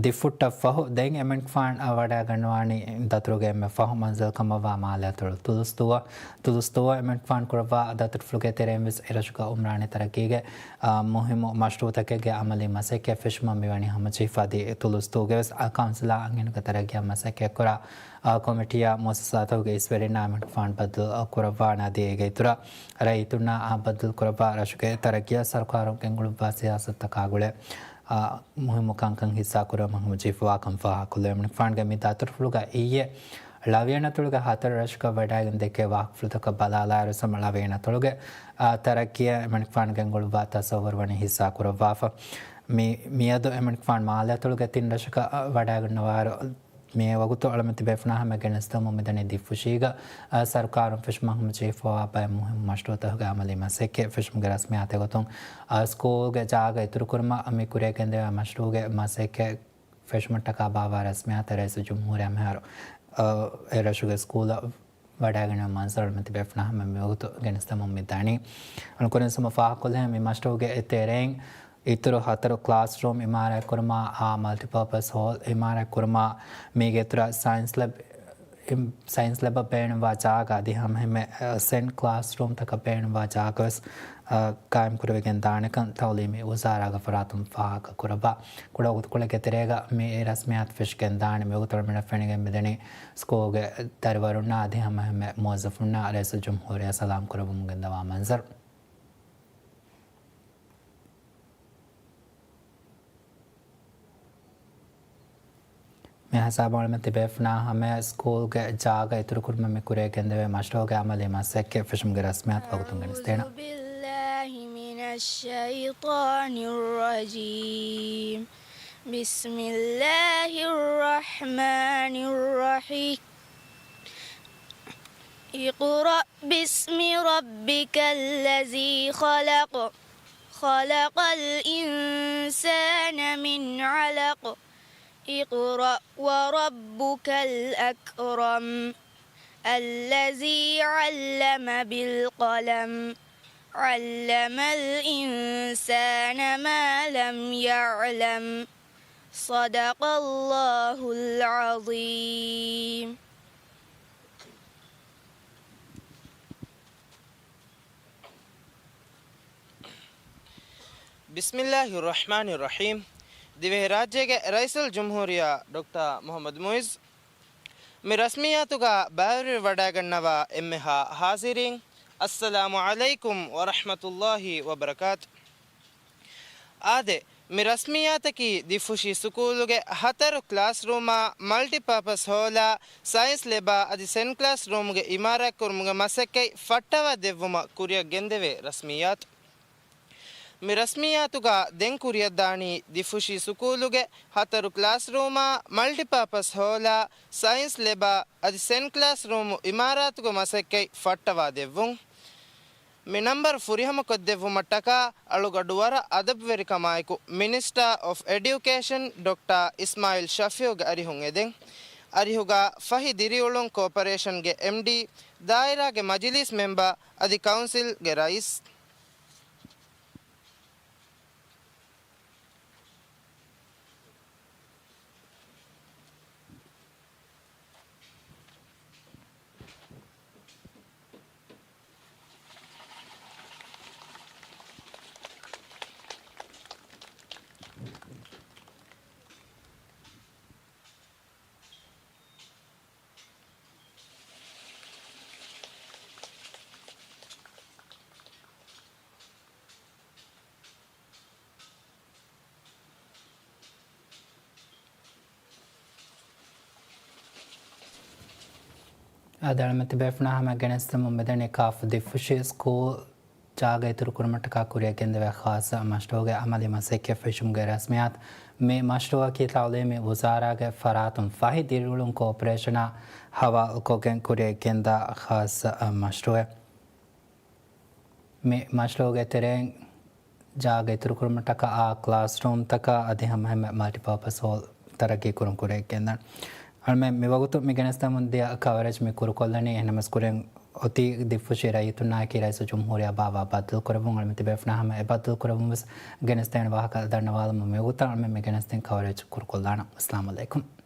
ދި ފުއްޓަށް ފަހު ދެން އެމަނިކުފާނު ވަޑައިގަންނަވާނީ ދަތުރުގެ އެންމެ ފަހު މަންޒިލް ކަމަށްވާ މާލެ އަތޮޅު ތުލުސްދޫއަށް. ތުލުސްދޫއަށް އެމަނިކުފާނު ކުރައްވާ ދަތުރުފުޅުގެ ތެރެއިން ވެސް އެރަށުގަ އުމްރާނީ ތަރައްގީގެ، އާ، މުހިއްމު މަޝްރޫޢުތަކެއްގެ އަމަލީ މަސައްކަތް ފެށުމަށް މިވަނީ ހަމަޖެހިފަ. އަދި ތުލުސްދޫގެ ވެސް، އާ، ކައުންސިލާ އަންހެނުންގެ ތަރައްގީއަށް މަސައްކަތްކުރާ، އާ، ކޮމިޓީއާ މުއައްސަސާތަކުގެ އިސްވެރިންނާ އެމަނިކުފާނު ބައްދަލު ކުރައްވާނެ. އަދި އޭގެ އިތުރަށް ރައްޔިތުންނާ އާ ބައްދަލު ކުރައްވާ ރަށުގެ ތަރައްގީއަށް ސަރުކާރުން ގެންގުޅުއްވާ ސިޔާސަތުތަކާ ގުޅޭ، އާ، މުހިއްމު ކަންކަން ހިއްސާކުރުމަށް ހަމަޖެހިފަވާކަން ފާހަގަކޮށްލެވޭ. އެމަނިކުފާނުގެ މި ދަތުރުފުޅުގަ އިއްޔެ ޅަވިޔަނަތޮޅުގެ ހަތަރު ރަށުގަ ވަޑައިގެން ދެއްކޭ ވާހަކަފުޅުތަކަށް ބަލާލާއިރު، ހަމަ ޅަވިޔަނަތޮޅުގެ، އާ، ތަރައްގީއަށް އެމަނިކުފާނު ގެންގުޅުއްވާ ތަސައްވަރު ވަނީ ހިއްސާކުރައްވާފަ. މި، މިއަދު އެމަނިކުފާނު މާލެ އަތޮޅުގެ ތިން ރަށަކަށް ވަޑައިގަންނަވާއިރު، މި ވަގުތު އަޅަމެން ތިބޭފުޅާ ހަމަ ގެނެސްދެމުން މިދަނީ ދިފުށީގަ، އާ، ސަރުކާރުން ފެށުމަށް ހަމަޖެހިފަވާ ބައެއް މުހިއްމު މަޝްރޫޢުތަކުގެ އަމަލީ މަސައްކަތް ފެށުމުގެ ރަސްމިއްޔާތެއް ގޮތުން، އާ، ސްކޫލްގެ ޖާގަ އިތުރުކުރުމަށް މި ކުރިއަށް ގެންދެވޭ މަޝްރޫޢުގެ މަސައްކަތް ފެށުމަށްޓަކާ ބާއްވާ ރަސްމިއްޔާތަށް ރައީސުލްޖުމްހޫރިއްޔާ މިހާރު، އަ، އެ ރަށުގެ ސްކޫލަށް ވަޑައިގަނެވޭ މަންޒަރު އަޅަމެން ތިބޭފުޅާ ހަމަ މިވަގުތު ގެނެސްދެމުން މި ދަނީ. އަޅުގަނޑު ކުރިން ހަމަ ފާހަގަކޮށްލި މި މަޝްރޫޢުގެ ތެރެއިން އިތުރު ހަތަރު ކްލާސްރޫމް އިމާރާތްކުރުމާ، އާ، މަލްޓިޕާޕަސް ހޯލް އިމާރާތްކުރުމާ، މީގެ އިތުރަށް ސައިންސް ލެބް، ސައިންސް ލެބަށް ބޭނުންވާ ޖާގަ އަދި ހަމައެހެންމެ، އަ، ސެންޓް ކްލާސްރޫމްތަކަށް ބޭނުންވާ ޖާގަ ވެސް، އަ، ގާއިމްކުރެވިގެން ދާނެކަން ތައުލީމީ ވުޒާރާގެ ފަރާތުން ފާހަގަކުރައްވާ. ކުޑަ ވަގުތުކޮޅެއްގެ ތެރޭގަ މި ރަސްމިއްޔާތު ފެށިގެން ދާނެ. މިވަގުތު އަޅަމެންނަށް ފެނިގެން މިދަނީ ސްކޫލްގެ ދަރިވަރުންނާ އަދި ހަމައެހެންމެ މުވައްޒަފުންނާ ރައީސުލްޖުމްހޫރިއްޔާ ސަލާމް ކުރައްވަމުން ގެންދަވާ މަންޒަރު. މި ހިސާބުން އަޅަމެން ތިބޭފުޅާ ހަމަ ސްކޫލްގެ ޖާގަ އިތުރުކުރުމަށް މި ކުރިއަށް ގެންދެވޭ މަޝްރޫޢުގެ އަމަލީ މަސައްކަތް ފެށުމުގެ ރަސްމިއްޔާތު ވަގުތުން ގެނެސްދޭނަން. أعوذ بالله من الشيطان الرجيم. بسم الله الرحمن الرحيم. اقرأ باسم ربك الذي خلق. خلق الإنسان من علق. اقرأ وربك الأكرم. الذي علم بالقلم. علم الإنسان ما لم يعلم. صدق الله العظيم. ބިސްމިއްލާހި ރަޙްމާނި ރަޙީމް. ދިވެހިރާއްޖޭގެ ރައީސުލްޖުމްހޫރިއްޔާ ޑޮކްޓަރ މުޙައްމަދު މުޢިއްޒު، މި ރަސްމިއްޔާތުގަ ބައިވެރިވެވަޑައިގަންނަވާ އެންމެހާ ޙާޟިރީން، އައްސަލާމު ޢަލައިކުމް ވަރަޙްމަތުﷲި ވަބަރަކާތު. އާދެ، މި ރަސްމިއްޔާތަކީ ދިފުށީ ސުކޫލުގެ ހަތަރު ކްލާސްރޫމާ، މަލްޓިޕާޕަސް ހޯލާ، ސައިންސް ލެބާ އަދި ސެންޓް ކްލާސްރޫމުގެ އިމާރާތްކުރުމުގެ މަސައްކަތް ފައްޓަވާ ދެއްވުމަށް ކުރިއަށް ގެންދެވޭ ރަސްމިއްޔާތު. މި ރަސްމިއްޔާތުގަ ދެން ކުރިއަށްދާނީ ދިފުށީ ސުކޫލުގެ ހަތަރު ކްލާސްރޫމާ، މަލްޓިޕާޕަސް ހޯލާ، ސައިންސް ލެބާ އަދި ސެންޓް ކްލާސްރޫމު އިމާރާތުގެ މަސައްކަތް ފައްޓަވާ ދެއްވުން. މި ނަންބަރު ފުރިހަމަކޮށްދެއްވުމަށްޓަކާ އަޅުގަޑު ވަރަށް އަދަބުވެރިކަމާއެކު މިނިސްޓާ އޮފް އެޑިއުކޭޝަން ޑޮކްޓަރ އިސްމާއިލް ޝަފީޢުގެ އަރިހުން އެދެން. އަރިހުގަ ފަހި ދިރިއުޅުން ކޯޕަރޭޝަންގެ އެމްޑީ، ދާއިރާގެ މަޖިލީސް މެމްބަރ އަދި ކައުންސިލްގެ ރައީސް. އަދި އަޅަމެން ތިބޭފުޅުންނާ ހަމަ ގެނެސްދެމުން މިދަނީ ކާފް ދިފުށި ސްކޫލް ޖާގަ އިތުރުކުރުމަށްޓަކާ ކުރިއަށް ގެންދެވޭ ޚާއްޞަ މަޝްރޫޢުގެ އަމަލީ މަސައްކަތް ފެށުމުގެ ރަސްމިއްޔާތު. މި މަޝްރޫޢަކީ ތަޢުލީމީ ވުޒާރާގެ ފަރާތުން ފަހި ދިރިއުޅުން ކޯޕަރޭޝަނާ ހަވާލުކޮށްގެން ކުރިއަށް ގެންދާ ޚާއްޞަ މަޝްރޫޢެއް. މި މަޝްރޫޢުގެ ތެރެއިން ޖާގަ އިތުރުކުރުމަށްޓަކާ ކްލާސްރޫމްތަކާ އަދި ހަމައެހެންމެ މަލްޓިޕާޕަސް ހޯލް ތަރައްގީ ކުރުން ކުރިއަށް ގެންދަން. އަޅަމެން މިވަގުތު މި ގެނެސްދެމުން ދިޔަ ކަވަރޭޖް މި ކުރުކޮށްލަނީ. އެހެންނަމަވެސް ކުރިން އޮތީ ދިފުށި ރައްޔިތުންނާއެކީ ރައީސުލްޖުމްހޫރިއްޔާ ބާވާ ބައްދަލުކުރެއްވުން. އަޅަމެން ތިބޭފުޅުންނާ ހަމަ އެ ބައްދަލުކުރެއްވުން ވެސް ގެނެސްދޭނެ ވާހަކަ ދަންނަވާލަމުން މިވަގުތަށް އަޅަމެން މި ގެނެސްދިން ކަވަރޭޖް ކުރުކޮށްލާނަން. އައްސަލާމު ޢަލައިކުމް.